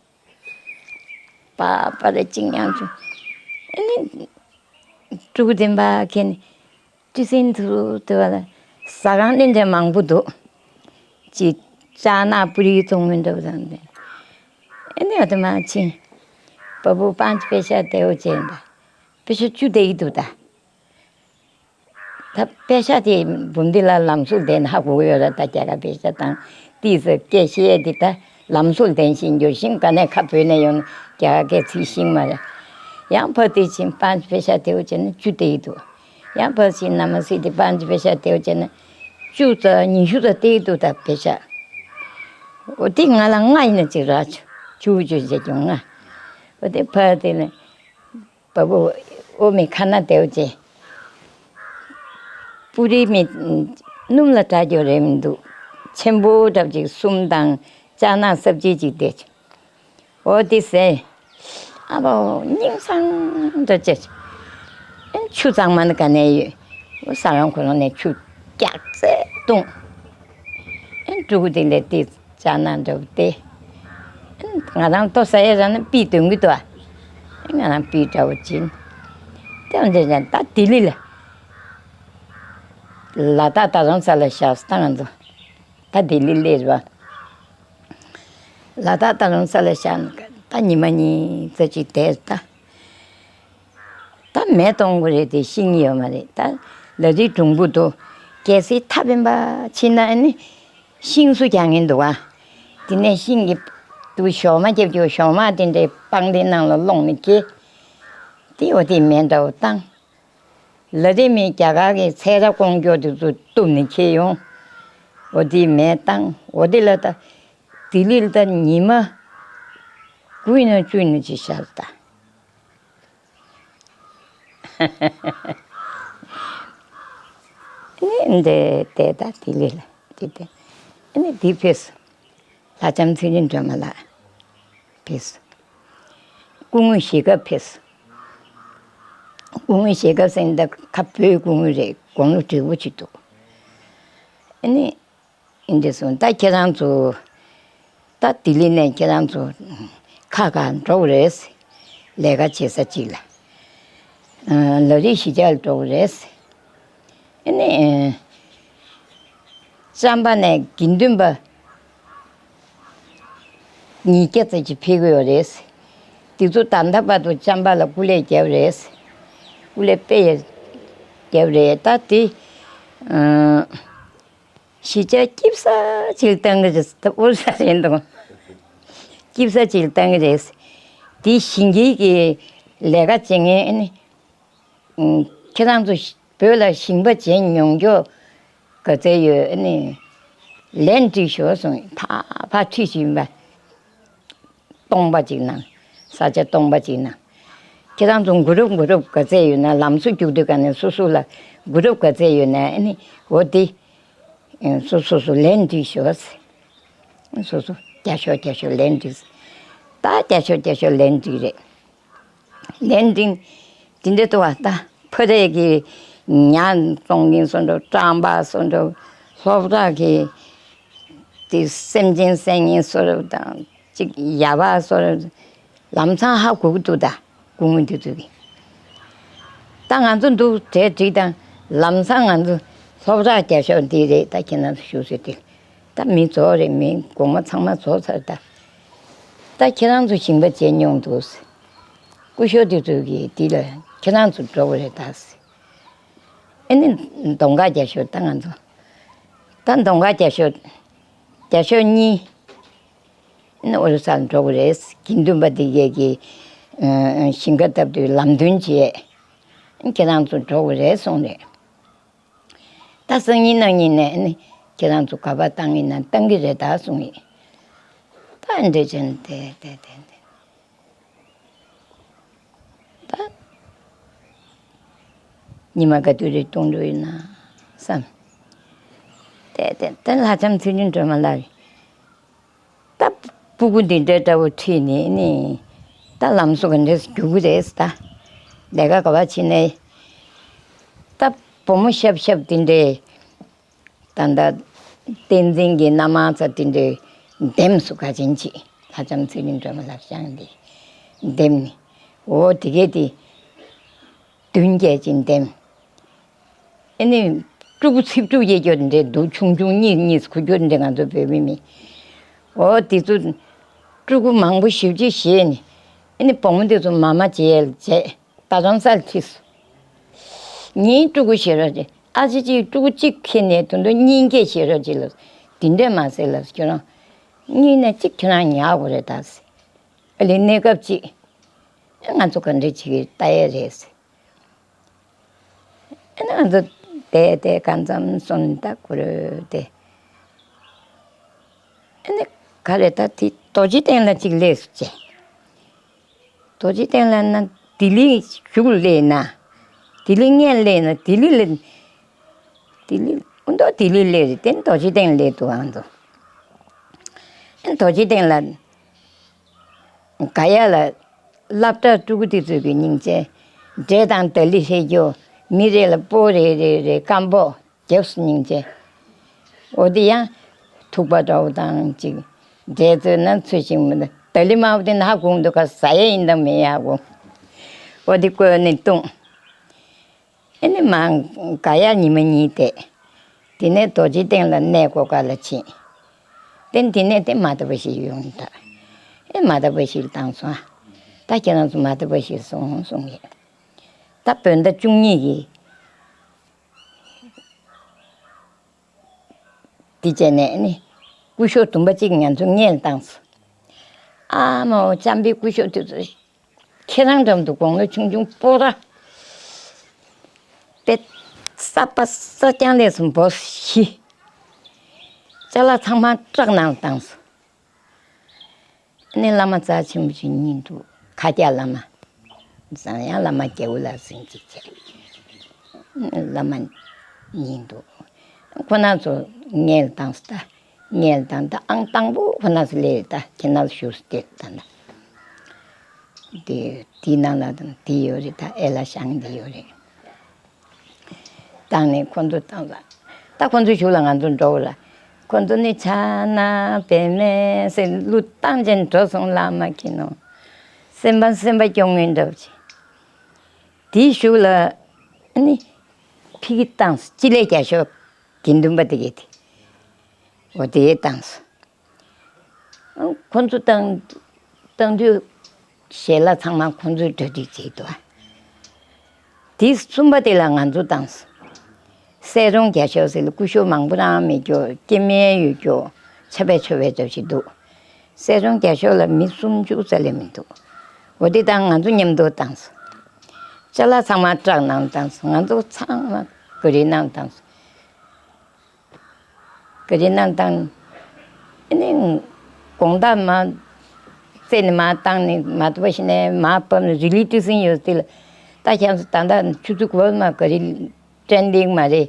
པ་པ་ར་གཅིག་ཉམས་བྱུང་། ཨ་ནི། ཕྲུ་གུ་དེ་འབའ་ཁྱེར་ནས་ཀྲི་སིན་དུ་དེ་བ་ལ་ཟ་ཁང་ནི་འདྲ་མང་པོ་འདུག་ཅི་ཅ་ན་པུ་རི་ཚོང་མི་འདྲ་བ་དང་དེ། ཨ་ནི་ཨ་དེ་མ་ཕྱིན། པ་པུ་པན་ཅི་པེ་ཤ་དེའུ་ཅན་ད། པེ་ཤ་བཅུ་དེ་ཡི་འདུག་ད། ད་པེ་ཤ་དེ་འབུམ་སྡེ་ལ་ལམ་སྲོལ་ལྡན་ཧ་གོ་གི་ཡོད་ར། ད་རྒྱ་གར་པེ་ཤ་དང་ཏིས་སི་སྐད་བཤད་དེ་ད་ལམ་སྲོལ་ལྡན་ཞིག་འགྱུར་ཞིང་། ག་ནས་ཁ་བོད་ནས་ཡོང་རྒྱ་གར་སྐད་ཚིག་ཤིང་མ་རེད། ཡང་ཕར་དེ་ཕྱིན་པན་ཅི་པེ་ཤ་དེའུ་ཅན་ནི་བཅུ་དེ་ཡི་འདུག་ཡང་ཕར་ཕྱིན་ན་མ་སི་དེ་པན་ཅི་པེ་ཤ་དེའུ་ཅན་ནི་བཅུ་ཙམ་ཉི་ཤུ་ཙམ་དེ་ཡི་འདུག་ད་པེ་ཤ། འོ་དེ་ང་ལ་ལྔ་ཡིན་ན་ཅིག་རག་བྱུང་། བཅུ་བཅུ་བྱས་ཀྱང་ལྔ། འོ་དེ་ཕར་དེ་ནས། པ་པུ་ཨོ་མི་ཁ་ན་དེའུ་ཅེ། པུ་རི་མི་སྣུམ་ལ་བྲག་རྒྱུ་རེད་མི་འདུག་ཆེན་པོ་འདྲ་ཅིག་གསུམ་དང་ཅ་ན་སབ་ཅི་ཅིག་དེ། འོ་དེ་ཟས། ཨ་བོ་སྙིང་སང་འདྲ་ཅེ། ཨེ་ཆུ་གཙང་མ་ནི་ག་ནས་ཡོད། འོ་ཟ་ཁང་ཁོ་རང་ནས་ཆུ་རྒྱགས་ཚད་བཏུང་། ཨེ་ཕྲུ་གུ་དེ་ལས་དེ། ཅ་ན་འདྲ་བོ་དེ། ང་རང་ལྟོ་ཟ་ཡས་ར་ན་པི་འདོན་གི་འདུག་ཨ། ང་རང་པི་འདྲ་བོ་བྱིན། དེ་འདྲ་ཅན་ད་ལྡི་ལི་ལ། ལ་དྭགས་རྡ་རམ་ས་ལ་བཞག་སོང་ད་ང་ཚོ། ད་ལྡི་ལི་སླེབས་པ། ལ་དྭགས་རྡ་རམ་ས་ལ་བཞག་ནས་ད་ཉི་མ་གཉིས་ཙམ་ཅིག་བསྡད་ད། ད་མེ་གཏོང་དགོས་རེད་དེ་ཤེས་ཀྱི་ཡོད་མ་རེད། ད་ལ་རིའི་གྲུང་པོ་འདུག་གལ་སྲིད་ཐབ་པིན་པ་ཕྱིན་ན་ནི་ཤིང་བཟོ་རྒྱག་མཁན་འདུག་ག་དེ་ནས་ཤིང་གི་དུ་ཞོག་མ་རྒྱབ་རྒྱུ། ཞོག་མ་དེ་འདྲའི་སྤང་དེ་ནང་ལ་སློང་ནས་སྐྱེ། དེ་འོ་དེ་མེ་འདྲ་བོ་བཏང་། ལ་རི་མི་རྒྱ་གར་གྱི་ཚལ་ར་ཀོང་ཀྱོག་དེ་ཚོ་གཏུབ་ནས་ཁྱེར་ཡོང་། འོ་དེ་མེ་བཏང་། འོ་དེ་ལ་ད་ལྡི་ལི་ལ་ད་ཉི་མ་དགུ་ཡིན་ན་བཅུ་ཡིན་ན་ཅིག་བཞག་ད། ཨ་ནི་འདི་དེ་ད་ལྡི་ལི་ལ་འདི་དེ། ཨ་ནི་འདི་ཕེབས་སོང་། ལྷ་ལྕམ་ཚེ་རིང་སྒྲོལ་མ་ལགས་ཕེབས་སོང་། སྐུ་ངོ་ཞིག་ག་ཕེབས། སྐུ་ངོ་ཞིག་ག་ཟེར་ད་ཁ་བོད་སྐུ་ངོ་རེད། དགུང་ལོ་དྲུག་པོ་ཅིག་འདུག་ཨ་ནི་ཨིན་འདྲ་སོང་། ད་ཁྱེད་རང་ཚོ་ད་ལྡི་ལི་ནས་ཁྱེད་རང་ཚོ་ཁ་ཁ་འགྲོ་གི་རེད། ལས་ཀ་བྱེད་ས་ཅིག་ལ། ལ་རི་གཞིས་ཆགས་ལ་འགྲོ་གི་རེད། ཨ་ནི། བྱམས་པ་ནས་དགེ་འདུན་པ་ཉིས་བརྒྱ་ཙམ་ཅིག་ཕེབས་ཀྱི་ཡོད་རེད། དེ་ཚོ་ད་ལྟ་བར་དུ་བྱམས་པ་ལ་སྐུ་ལས་བརྒྱབ་རེད། སྐུ་ལས་དཔེ་ཡ་བརྒྱབ་རེད། ད་དེ་གཞིས་ཆགས་སྐྱིད་ས་ཅིག་བཏང་གི་རེད། ད་ཨོ་ས་རེད་འདུག་སྐྱིད་ས་ཅིག་བཏང་གི་རེད། དེ་ཞིང་སྒྱུར་གྱི་ལས་ཀ་བྱེད་མཁན་ཨ་ནི། ཁྱེད་རང་ཚོ་བོད་ལ་ཞིང་པ་བྱེད་མྱོང་ཀྱོག་ག་ཚད་ཡོད་ཨ་ནི། ལན་བྲིས་ཤོག་གསུངས། ཕ་ཕ་ཁྲིད་བཞིན་པ། སྟོང་པ་ཅིག་ནང་། ས་ཆ་སྟོང་པ་ཅིག་ནང་། ཁྱེད་རང་ཚོ་གུ་རུབ་གུ་རུབ་ག་ཚད་ཡོད་ན། ལམ་བཟོ་རྒྱུག་དུས་ག་ནས་སོ་སོ་ལ་གུ་རུབ་ག་ཚད་ཡོད་ན་ཨ་ནི་འོ་དེ། སོ་སོ་སོ་ལན་བྲིས་ཤོག་སོ་སོ་བརྒྱ་ཤོག་བརྒྱ་ཤོག་ལན་བྲིས། ད་བརྒྱ་ཤོག་བརྒྱ་ཤོག་ལན་བྲིས་རེད། ལན་འདི་འདི་འདྲ་འདུག་བ། ད་ཕ་རེ་གི་ཉ་བཙོང་མཁན་བཟོ་འདྲ། སྤྲང་པ་བཟོ་འདྲ། སློབ་གྲྭ་གི་དེ་སེམས་ཅན་བསད་མཁན་བཟོ་འདྲ་དང་ཅིག་ཡ་བ་བཟོ་འདྲ། ལམ་སང་ཧ་གོ་གི་འདུག་ད་སྐུ་ངོ་འདི་ཚོ་གི། ད་ང་ཚོ་འདུག་གྲས་བྲིས་དང་། ལམ་སང་ང་ཚོ་སློབ་གྲྭ་བརྒྱ་ཤོག་འདི་རེད། ད་ཁྱེད་རང་ཚོ་བཞུགས་སའི་དེ། ད་མི་རྫོགས་རེད། མི་གོང་མ་ཚང་མ་རྫོགས་ཚར། ད་ད་ཁྱེད་རང་ཚོ་ཞིང་པ་བྱེད་མྱོང་འདུག་སྐུ་ཞབས་དེ་ཚོ་གིས་འདི་ལ་ཁྱེད་རང་ཚོ་འགྲོ་གི་རེད་ད་ཟེར། ཨ་ནི་གདོང་ཁ་བརྒྱ་ཤོག་ད་ང་ཚོ། ད་གདོང་ཁ་བརྒྱ་ཤོག་བརྒྱ་ཤོག་གཉིས། ཨ་ནི་ཨོ་རི་ས་ལ་འགྲོ་གི་རེད། དགེ་འདུན་པ་འདི་གས་ཀྱིས་ཞིང་ཁ་བཏབ་དུས་ལམ་སྟོན་བྱས། ཨ་ནི་ཁྱེད་རང་ཚོ་འགྲོ་གི་རེད་གསུངས་རེད། ད་སང་ཉིན་གནངས་ཉིན་ནས་ཨ་ནི་ཁྱེད་རང་ཚོ་ག་པར་བཏང་ཡིན་ན་བཏང་གི་རེད་ད་གསུངས་ཡིན། ད་འདྲ་བྱས་ནས་དེ་དེ་དེ་དེ། ད་ཉི་མ་ག་དུས་རེ་གཏོང་འགྲོ་ཡིན་ན་བསམ། དེ་དེ་དེ་ལྷ་ལྕམ་ཚེ་རིང་སྒྲོལ་མ་ལགས། ད་སྤུ་གུ་འདི་འདྲ་འདྲ་བོ་ཁྲིད་ནས་ནི། ད་ལམ་བཟོ་ག་འདྲས་རྒྱུག་གི་རེད་ད། ལས་ཀ་ག་པར་བྱེད་ནས། ད་བུ་མོ་ཤབ་ཤབ་དེ་འདྲས། ད་ད་བསྟན་འཛིན་གྱི་མནའ་མ་ཚ་དེ་འདྲས་འདེམས་སུ་ག་ཅན་ཅིག་ལྷ་ལྕམ་ཚེ་རིང་སྒྲོལ་མ་ལགས་བཞེངས་ཏེ་འདེམས་ནས། འོ་དེ་གས་དེ་མདུན་བསྐྱལ་ཅིང་འདེམས། ཨ་ནི་ཕྲུ་གུ་ཚིག་ཕྲུག་གཡས་སྐྱོར་འདྲས་འདུག་ཆུང་ཆུང་གཉིས་གཉིས་ཁུ་སྐྱོར་འདྲས་ང་ཚོ་བོད་མི་མི། འོ་དེ་ཚོ་ཕྲུ་གུ་མང་པོ་ཞེ་པོ་ཅིག་བཞེས་ནས། ཨ་ནི་བུ་མོ་དེ་ཚོ་མ་མ་བྱེད་ཡལ་བྱས་ད་རང་སར་ཁྲིད་སོང་། ངའི་ཕྲུ་གུ་བཞེས་རོགས་བྱེད། ཨ་ཅེ་ཅིག་ཕྲུ་གུ་གཅིག་ཁྱེར་ནས་དོན་དུ་གཉིས་ཀས་བཞེས་རོགས་བྱེད་ལབ། དེ་འདྲས་མ་ཟེར་ལབ། ཁྱོད་རང་གཉིས་ནས་གཅིག་ཁྱོད་རང་ཉར་དགོས་རེད་ད་ཟེར། ཨ་ལས་གནས་སྐབས་ཅིག་ང་ཚོ་ག་འདྲས་བྱེད་ཀྱི་ལྟ་ཡས་རེད་ཟེར། ཨ་ནི་ང་ཚོ་བསྡད་བསྡད་གང་འཚམ་སོང་ད་གུ་རུ་དེ། ཨ་ནི་ག་རེ་ད་དེ་རྡོ་རྗེ་གདན་ལ་གཅིག་སླེབས་སོང་བྱས། རྡོ་རྗེ་གདན་ལ་ན་ལྡི་ལི་གཞུག་སླེབས་ན། ལྡི་ལི་སྔོན་སླེབས་ན་ལྡི་ལི་ལ། ལྡི་ལི་ཨུ་མདོ་ལྡི་ལི་སླེབས་རེད་དེ་རྡོ་རྗེ་གདན་སླེབས་འདུག་ཨང་དུ། རྡོ་རྗེ་གདན་ལ། ག་ཡ་ལ། སློབ་གྲྭ་ཕྲུ་གུ་དེ་ཚོ་གི་སྙིང་རྗེ། འདྲེ་དང་དར་ལི་ཧྲེ་རྒྱུ། མི་རེ་ལ་སྤོ་རེ་རེ་རེ་སྐམ་པོ་རྒྱབ་སུ་སྙིང་རྗེ། འོ་དེ་ཡང་ཐུག་པ་འདྲ་བོ་དང་ཅིག་འདྲེ་ཚོས་ན་ཚོས་ཤིང་མི་འདུག་དར་ལི་དམར་པོ་དེ་ནག་གུང་དུ་ཁ་ཟ་ཡ་ཡིན་དང་མེད་ཡ་གུང་། འོ་དེ་བསྐོལ་ནས་བཏུང་། ཨེ་ནི་མ་ག་ཡ་ཉི་མ་གཉིས་བསྡད། དེ་ནས་རྡོ་རྗེ་གདན་ལ་གནས་སྒོ་ཁ་ལ་ཕྱིན། དེ་དེ་ནས་དེ་མ་ད་པ་ཞིག་ཡོང་ད། ཨེ་མ་ད་པ་ཞིག་བཏང་སོང་ཨ། ད་ཁྱེད་རང་ཚོ་མ་ད་པ་ཞིག་སོང་གསུང་གི། ད་བོད་ཟླ་བཅུ་གཉིས་ཀྱི་དེ་བྱས་ནས་ཨེ་ནི་སྐུ་ཞབས་དུམ་པ་གཅིག་ང་ཚོ་སྔོན་ལ་བཏང་སོང་། ཨ་མ་འོ་ལྕམ་པའི་སྐུ་ཞབས་དེ་ཚོ། ཁྱེད་རང་འགྲམ་དུ་དགུང་ལོ་ཆུང་ཆུང་སྤོ་ར། དཔེ་ས་པ་ས་རྐྱང་ལས་སུ་འབོ་ཤི། ཅ་ལག་ཚང་མ་བྲག་ནང་བཏང་སོང་། ནི་བླ་མ་རྩ་ཆེན་པོ་ཞིག་གཉིས་འདུག་ཁ་རྒྱ་བླ་མ། བཟང་ཡང་བླ་མ་རྒྱལ་པོ་ལ་ཟིན་ཅིག་བྱས། བླ་མ་གཉིས་འདུག་ཁོ་ན་ཚོ་ངལ་བཏང་སྟ། ངལ་བཏང་ད་ཨང་དང་པོ་ཁོ་ན་ཚོ་སླེབས་ད་ཁྱེད་ན་ཚོ་ཞུགས་སྟེ་ད་ན། དེ་དེའི་ནང་ལ་དང་དེ་ཡོད་རེད། ད་ཨེ་ལ་ཤང་དེ་ཡོད་རེད། བཏང་ནས་ཁོ་ཚོ་བཏང་ལ། ད་ཁོ་ཚོའི་གཞུག་ལ་ང་ཚོ་འགྲོ་བ་ལ། ཁོ་ཚོ་ནི་ཆ་ན་བེ་མེ་ཟེར་གླུ་བཏང་བྱས་འགྲོ་སོང་། ལ་མ་ཁྱི་ནོ། སེམས་པ་སེམས་པ་སྐྱོ་ངེས་འདྲ་བོ་ཅིག་དེའི་གཞུག་ལ་ཨ་ནི་ཕི་གི་བཏང་སོང་། སྤྱི་ལེ་བརྒྱ་ཤོག་དགེ་འདུན་པ་དེ་གས་དེ། འོ་དེ་བཏང་སོང་། ཁོ་ཚོ་བཏང་བཏང་དུས་ཞལ་ལག་ཚང་མ་ཁོ་ཚོས་གྲ་སྒྲིག་བྱས་འདུག་དེའི་གསུམ་པ་དེ་ལ་ང་ཚོ་བཏང་སོང་། གསལ་སྒྲོན་བརྒྱ་ཤོག་ཟེར་ལ་སྐུ་ཞབས་མང་པོ་རང་མེད་རྒྱུ། སྐྱེ་དམན་ཡོད་རྒྱུ། ཆ་བས་ཆོ་བས་འདྲ་ཞིག་འདུག་གསལ་སྒྲོན་བརྒྱ་ཤོག་ལ་མི་སུམ་ཅུ་རྩ་ལས་མི་འདུག་འོ་དེ་དང་ང་ཚོ་མཉམ་དུ་བཏང་སོང་། ཅ་ལག་ཚང་མ་ཊག་ནང་བཏང་སོང་། ང་ཚོ་ཚང་མ་ག་རི་ནང་བཏང་སོང་། ག་རི་ནང་བཏང་། ཨ་ནི་དགོང་དག་མ་རྩེ་ནས་མ་བཏང་ནས་མ་ཐུབ་པ་ཞིག་ནས་མ་བབས་ནས་རི་ལི་ཏི་སིང་ཡོད་དེ་ལ། ད་ཁྱེད་ཚོ་ད་ལྟ་ཆུ་ཚོད་དགུ་པ་མ་ག་རི་ཊེན་ལེགས་མ་རེད།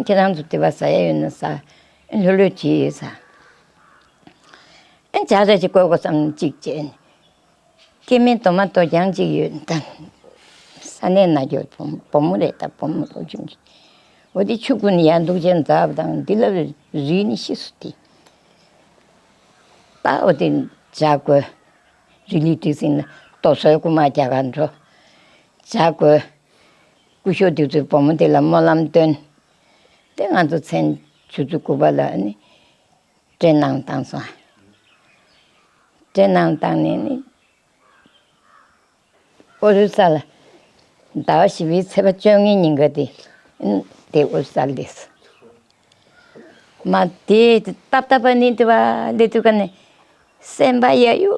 ཁྱེད་རང་ཚོ་དེ་བ་ཟ་ཡ་ཡོད་ན་ཟ། ལྷོད་ལྷོད་བྱེད་ཡོད་ཟ། ཨ་ཇ་ར་ཅིག་བསྐོལ་དགོས་བསམ་གཅིག་བྱས་ནས། སྐྱེ་དམན་དོ་མ་དོ་རྐྱང་གཅིག་ཡོད་ད། ས་གནས་ན་རྒྱུ་བུ་བུ་མོ་རེད། ད་བུ་མོ་ལོ་ཆུང་ཆུང་། འོ་དེ་ཆུ་ཀུན་ཡར་འདུག་ཅན་འཛག་པ་དང་འདི་ལ་རིལ་ནི་ཤི་སོ་དེ། ད་འོ་དེ་ཇ་བསྐོལ། རི་ལི་ཏི་སིང་ལ་ཏོ་སོའི་རྐུ་མ་རྒྱ་གར་འགྲོ། ཇ་བསྐོལ། སྐུ་ཞབས་དེ་ཚོའི་བུ་མོ་དེ་ལ་སྨོན་ལམ་སྟོན། དེ་ང་ཚོ་མཚན་ཆུ་ཚོད་དགུ་པ་ལ་ནི་ཊེན་ནང་བཏང་སོང་། ཊེན་ནང་བཏང་ནས་ནི་ཨོ་རི་ས་ལ་ཟླ་བ་བཞི་པའི་ཚེས་པ་བཅོ་ལྔའི་ཉིན་ག་དེ་དེ་ཨོ་རི་ས་ལ་སླེབས་སོང་། མ་དེ་སྟབས་སྟབས་པ་ནི་དེ་བ་སླེབས་དུས་ཀ་ནས་སེམས་པ་ཡ་ཡོ་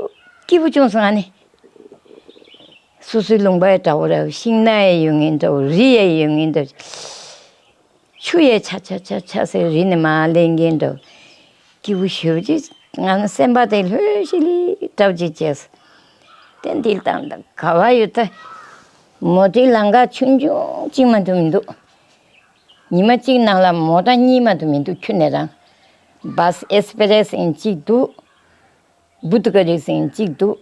སྐྱིད་པོ་བྱུང་སོང་། ཨ་ནི་སོ་སོའི་ལུང་པ་ཡ་འདྲ་བོ་ར་ཤིང་ནགས་ཡ་ཡོད་ངེས་འདྲ་བོ། རི་ཡ་ཡོད་ངེས་འདྲ་བོ། ཆུ་ཡས་ཆ་ཆ་ཆ་ཆ་ཟེར་རི་ནས་མར་ལེན་མཁན་འདྲ་བོ། སྐྱིད་པོ་ཞེ་པོ་ཅིག་ང་ནི་སེམས་པ་དེ་ལྷོད་ཤིག་ལི་འདྲ་བོ་ཅིག་བྱས། དེ་འདི་དང་དང་ག་བ་ཡོད་ད། མོ་ཊའི་ལམ་ཁ་ཆུང་ཆུང་གཅིག་མ་གཏོགས་མི་འདུག་ཉི་མ་གཅིག་ནང་ལ་མོ་ཊ་གཉིས་མ་གཏོགས་མི་འདུག་ཁྱོན་ནས་རང་། བཱས་ཨེག་སི་པི་རེ་སི་ཡིན་གཅིག་འདུག་བུ་ཏུ་ཀ་རི་སིང་གཅིག་འདུག་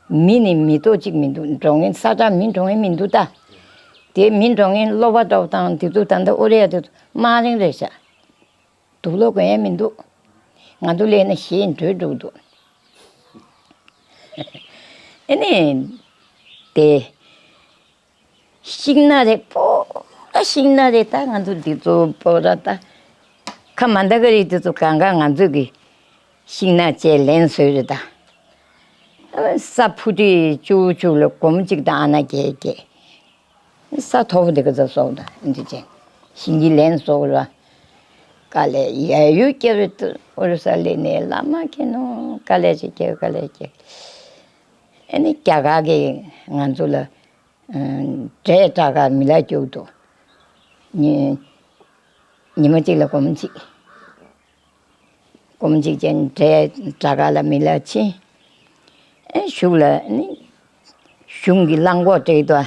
མི་ནི་མི་ཐོག་གཅིག་མི་འདུག་འགྲོ་མཁན་ས་ཁྲ་མི་འགྲོ་མཁན་མི་འདུག་ད། དེ་མི་འགྲོ་མཁན་སློབ་པ་འགྲོ་དང་དེ་ཚོ་ད་ལྟ་ཨོ་རེ་ཡ་དེ་ཚོ་དམའ་རིང་རེད་ཤག་དུག་ལོག་གོན་ཡ་མི་འདུག་ང་ཚོ་སླེབས་ན་ཞེ་འགྲོས་འགྲོ་འདུག་ཨེ་ནི། དེ། ཤིང་ནགས་རེད། པོ་ར་ཤིང་ནགས་རེད། ད་ང་ཚོ་འདི་ཚོ་པོ་ར་ད་ཁ་མ་འདའ་གི་རེད། འདི་ཚོ་གང་ག་ང་ཚོ་གི་ཤིང་ནགས་བཅས་ལེན་སྲོལ་རེད་ད། ས་ཕུ་ཏི་ཅུ་ཅུ་ལ་སྒོམ་གཅིག་དང་ཨ་ན་རྒྱས་རྒྱས། ས་མཐོ་པོ་འདི་ག་ཚོ་སོགས་དང་འདི་བཅས་ཤིང་གི་ལེན་སོགས་ར། དཀའ་ལས་ཡ་ཡུ་སྐྱེ་བའི་ཏུ་ཨོ་རི་ས་ལེ་ནས་བླ་མ་ཁྱེད་ནོ་དཀའ་ལས་ཅིག་སྐྱེ་དཀའ་ལས་སྐྱེ། ཨ་ནི་རྒྱ་གར་གི་ང་ཚོ་ལ། འབྲས་སྤྲ་གར་མི་ལ་རྒྱུག་འདུག་ཉི་ཉི་མ་གཅིག་ལ་སྒོར་མོ་གཅིག་སྒོར་མོ་གཅིག་ཅན་འབྲས་སྤྲ་གར་ལ་མི་ལ་ཕྱིན། ཨེ་གཞུག་ལ་ནི་གཞུང་གི་གླང་གོག་སྤྲད་འདུག་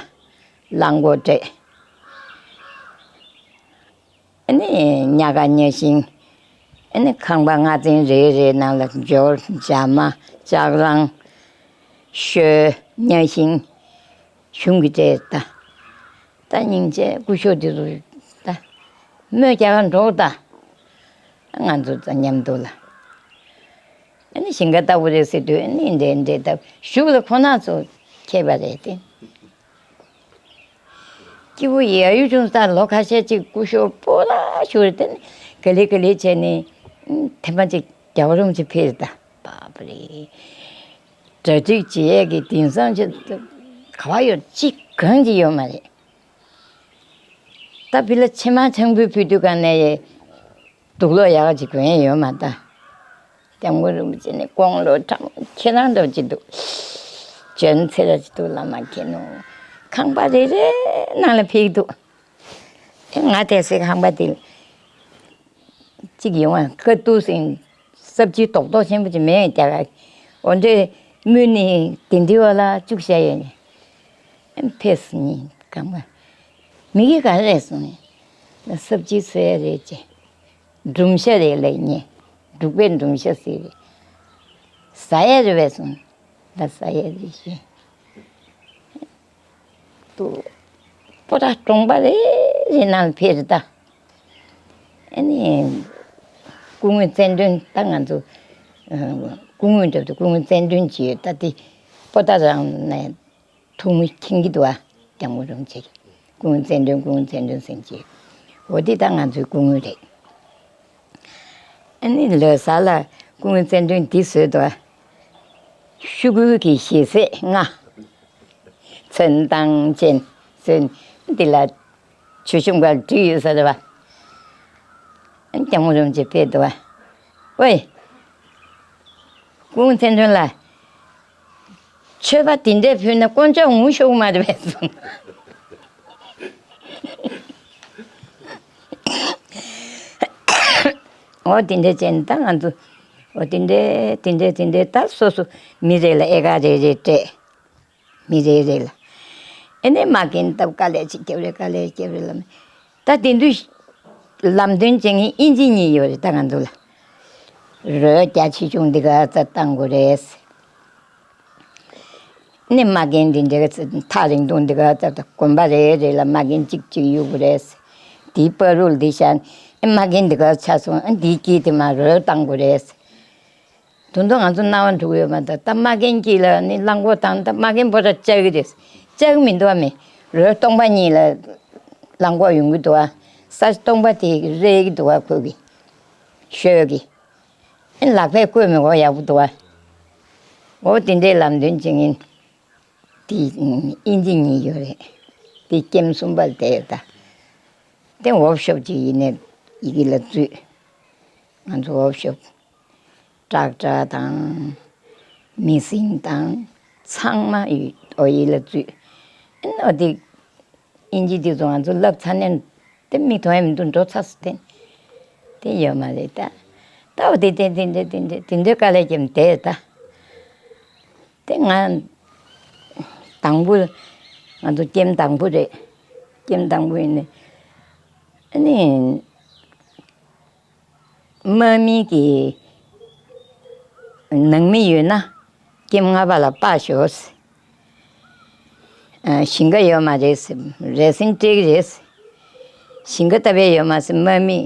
གླང་གོག་སྤྲད། ཨ་ནི་ཉ་ག་ཉ་ཤིང་། ཨ་ནི་ཁང་པ་ལྔ་ཚན་རེ་རེ་ནང་ལ་འབྱོར་འཇའ་མ་ལྕགས་རང་ཤོ་ཉ་ཤིང་གཞུང་གི་སྤྲད་ད། ད་སྙིང་རྗེ་སྐུ་ཞབས་དེ་ཚོ་ད་སྨོས་རྒྱག་ག་འགྲོ་ད། ང་ཚོ་ད་མཉམ་དུ་ལ། ཨ་ནི་ཞིང་ཁ་ལྟ་བུ་རེད་ཟེར་དུས་ཨ་ནི་འདྲེ་འདྲེ་ལྟ་བུ་གཞུག་ལ་ཁོ་ན་ཚོ་ཁྱེད་པ་རེད་དེ། སྐྱིད་པོ་ཡ་ཡུ་བྱུང་ས་ལོ་ཁ་ཤས་ཅིག་སྐུ་ཞབས་སྤོ་ལ་ཞུ་རེད་དེ་ནི་ག་ལེ་ག་ལེ་བྱས་ནས་ཐེངས་མ་ཅིག་རྒྱལ་བ་རིན་པོ་ཆེ་ཕེབས་ད་པ་པ་རེད། གྲ་སྒྲིག་བྱེད་ཡས་ཀྱི་དེང་སང་ཅིག་ག་བ་ཡོད་ཅིག་གང་ཅིག་ཡོད་མ་རེད། ད་ཕི་ལ་ཕྱེ་མར་ཆང་ཕུད་ཕུལ་དུས་ག་ནས་ཡས་དུག་ལོག་ཡག་ཅིག་གོན་ཡས་ཡོད་མ་ད། སྐྱབས་མགོན་རིན་པོ་ཆེ་ནས་དགུང་ལོ་ཁྲམ་ཁྱེད་རང་འདྲ་ཅིག་འདུག་བྱོན་ཚེ་ར་ཅིག་འདུག་བླ་མ་མཁྱེན་ནོ། ཁང་པ་རེ་རེ་ནང་ལ་ཕེབས་འདུག་ཨེ་ང་དེ་སའི་ཁང་པ་དེ་གཅིག་ཡོང་བ་ཁ་ཐུག་ཟིན་སབ་ཇི་རྡོག་རྡོག་ཆེན་པོ་ཅིག་མེད་རྒྱ་གར་འོ་འདྲས་སྨོས་ནི་དེ་འདི་བ་ལ་བཅུག་བྱ་ཡས་ནི་ཨེ་ཕེབས་ནི་ཁང་པ་མི་གི་ག་རེ་རེད་སོང་ནི་སབ་ཇི་ཟོས་ཡས་རེད་ཅེ། སྒྲུང་ཤ་རེད་ལབ་ཉེ། འབྲུག་པའི་སྒྲུང་ཤ་ཟེར་རེད། ཟ་ཡས་རེད་པས་སོང་། ད་ཟ་ཡས་རེད་ཤེ། དུ། པོ་ཏཱ་གྲོང་པ་རེ་རེ་ནང་ཕེབས་ད། ཨ་ནི། སྐུ་ངོ་ཙན་དྲུང་ད་ང་ཚོ། ཨ། སྐུ་ངོ་འདྲ་པོ་དུ་སྐུ་ངོ་ཙན་དྲུང་ཅེས་ད་དེ། པོ་ཏཱ་རང་ནས་ཐུགས་མི་མཁྱེན་གྱི་འདུག་ཨ། སྐྱབས་མགོན་རིན་པོ་ཆེ་གིས། སྐུ་ངོ་ཙན་དྲུང་སྐུ་ངོ་ཙན་དྲུང་ཟེར་གྱི། འོ་དེ་ད་ང་ཚོའི་སྐུ་ངོ་རེད། ཨ་ནི་ལོ་གསར་ལ་སྐུ་ངོ་ཙན་དྲུང་འདི་བཟོས་འདུག་ཨ། ཤོག་གུ་གི་ཞལ་ཟས་ལྔ། ཚོན་མདངས་ཅན། ཚོན། འདི་ལ་ཆོས་གཞུང་ག་བྲིས་ཡོད་ས་རེད་པ། སྐྱབས་མགོན་རིན་པོ་ཆེ་ཕེབས་འདུག་པ། ཝེ། སྐུ་ངོ་ཚེ་མགོན་ལགས། མཆོད་པ་དེ་འདྲས་ཕུལ་ན་དཀོན་མཆོག་ངུ་ཤོར་མ་རེད་པས་གསུངས། འོ་དེ་འདྲས་བྱས་ནས་ད་ང་ཚོ། འོ་དེ་འདྲས་དེ་འདྲས་དེ་འདྲས་ད་སོ་སོ་མི་རེ་ལ་ཨེ་ཀ་རེ་རེ་སྤྲད། མི་རེ་རེ་ལ། ཨེ་ནས་མ་རྒན་སྟབས་དཀའ་ལས་ཅིག་རྒྱབ་རེད། དཀའ་ལས་རྒྱབ་རེད་ལབ། ད་དེ་དུས་ལམ་སྟོན་བྱེད་མཁན་དབྱིན་ཇི་གཉིས་ཡོད་རེད་ད་ང་ཚོ་ལ། རོལ་རྒྱ་ཆེ་ཆུང་འདི་ག་ཚོད་བཏང་དགོས་རེད། ཨེ་ནས་མ་རྒན་འདི་འདྲ་གི་ཚོད་ཐག་རིང་ཐུང་འདི་ག་ཚོད་དགོན་པ་རེ་རེ་ལ་མ་རྒན་གཅིག་གཅིག་གཡུག་དགོས་རེད། དེའི་བར་དུ་འདི་བཞག་ཨེ་མ་རྒན་འདི་ག་ཆགས་སོང་ཨེ་འདིའི་དཀྱིལ་དེ་མར་རོལ་བཏང་དགོས་རེད། དོན་དུ་ང་ཚོ་སྣང་བ་འགྲོ་གི་ཡོད་མ་རེད། ད་མ་རྒན་གྱིས་ལ་ནི་རླངས་འཁོར་བཏང་ད་མ་རྒན་པོ་ཏ་བཅག་གི་རེད། བཅག་གི་མི་འདུག་བ། མི་རོལ་སྟོང་པ་གཉིས་ལ་རླངས་འཁོར་ཡོང་གི་འདུག་བ། ས་སྟོང་པ་དེ་རེག་གི་འདུག་བ་ཁོ་གི། ཤོད་ཀྱི། ཨེ་ལག་པས་བཀོད་མི་དགོས་ཡག་པོ་འདུག་བ། འོ་དེ་འདྲའི་ལམ་སྟོན་བྱེད་མཁན་དེ་དབྱིན་ཇི་གཉིས་ཡོད་རེད། དེ་ཀེམ་གསུམ་པ་ལ་བསྡད་ཡོད་ད། དེ་ཝོག་ཤོབ་ཅིག་ཡིན་ནས་ཡི་གེ་ལ་བཙུད། ང་ཚོ་ཝོག་ཤོབ། ཊེག་ཊར་དང་། མེ་ཤིན་དང་། ཚང་མ་ཡོད་འོ་ཡི་ལ་བཙུད། ཨ་ནི་འོ་དེ། དབྱིན་ཇི་དེ་ཚོ་ང་ཚོ་བསླབ་ཚར་ནས་དེ་མིག་མཐོང་ཡ་མི་འདུག་འགྲོ་ཚར་སོང་དེ། དེ་ཡོད་མ་རེད་ད། ད་འོ་དེ་དེ་དེ་འདྲ་དེ་འདྲ་དེ་འདྲ་དཀའ་ལས་བརྒྱབ་བསྡད་ད། དེ་ང་དང་པོ། ང་ཚོ་ཀེམ་དང་པོ་རེད། ཀེམ་དང་པོ་ཡིན་ནི། ཨ་ནི། དམག་མི་གི་ནང་མི་ཡོད་ན་ཀེམ་ལྔ་པ་ལ་ཕར་ཤོག་ཟེར། ཨ། ཞིང་ཁ་ཡོད་མ་རེད་ཟེར། རེ་ཟིན་སྤྲད་ཀྱི་རེད་ཟེར། ཞིང་ཁ་བཏབ་ཡས་ཡོད་མ་ཟེར། དམག་མི་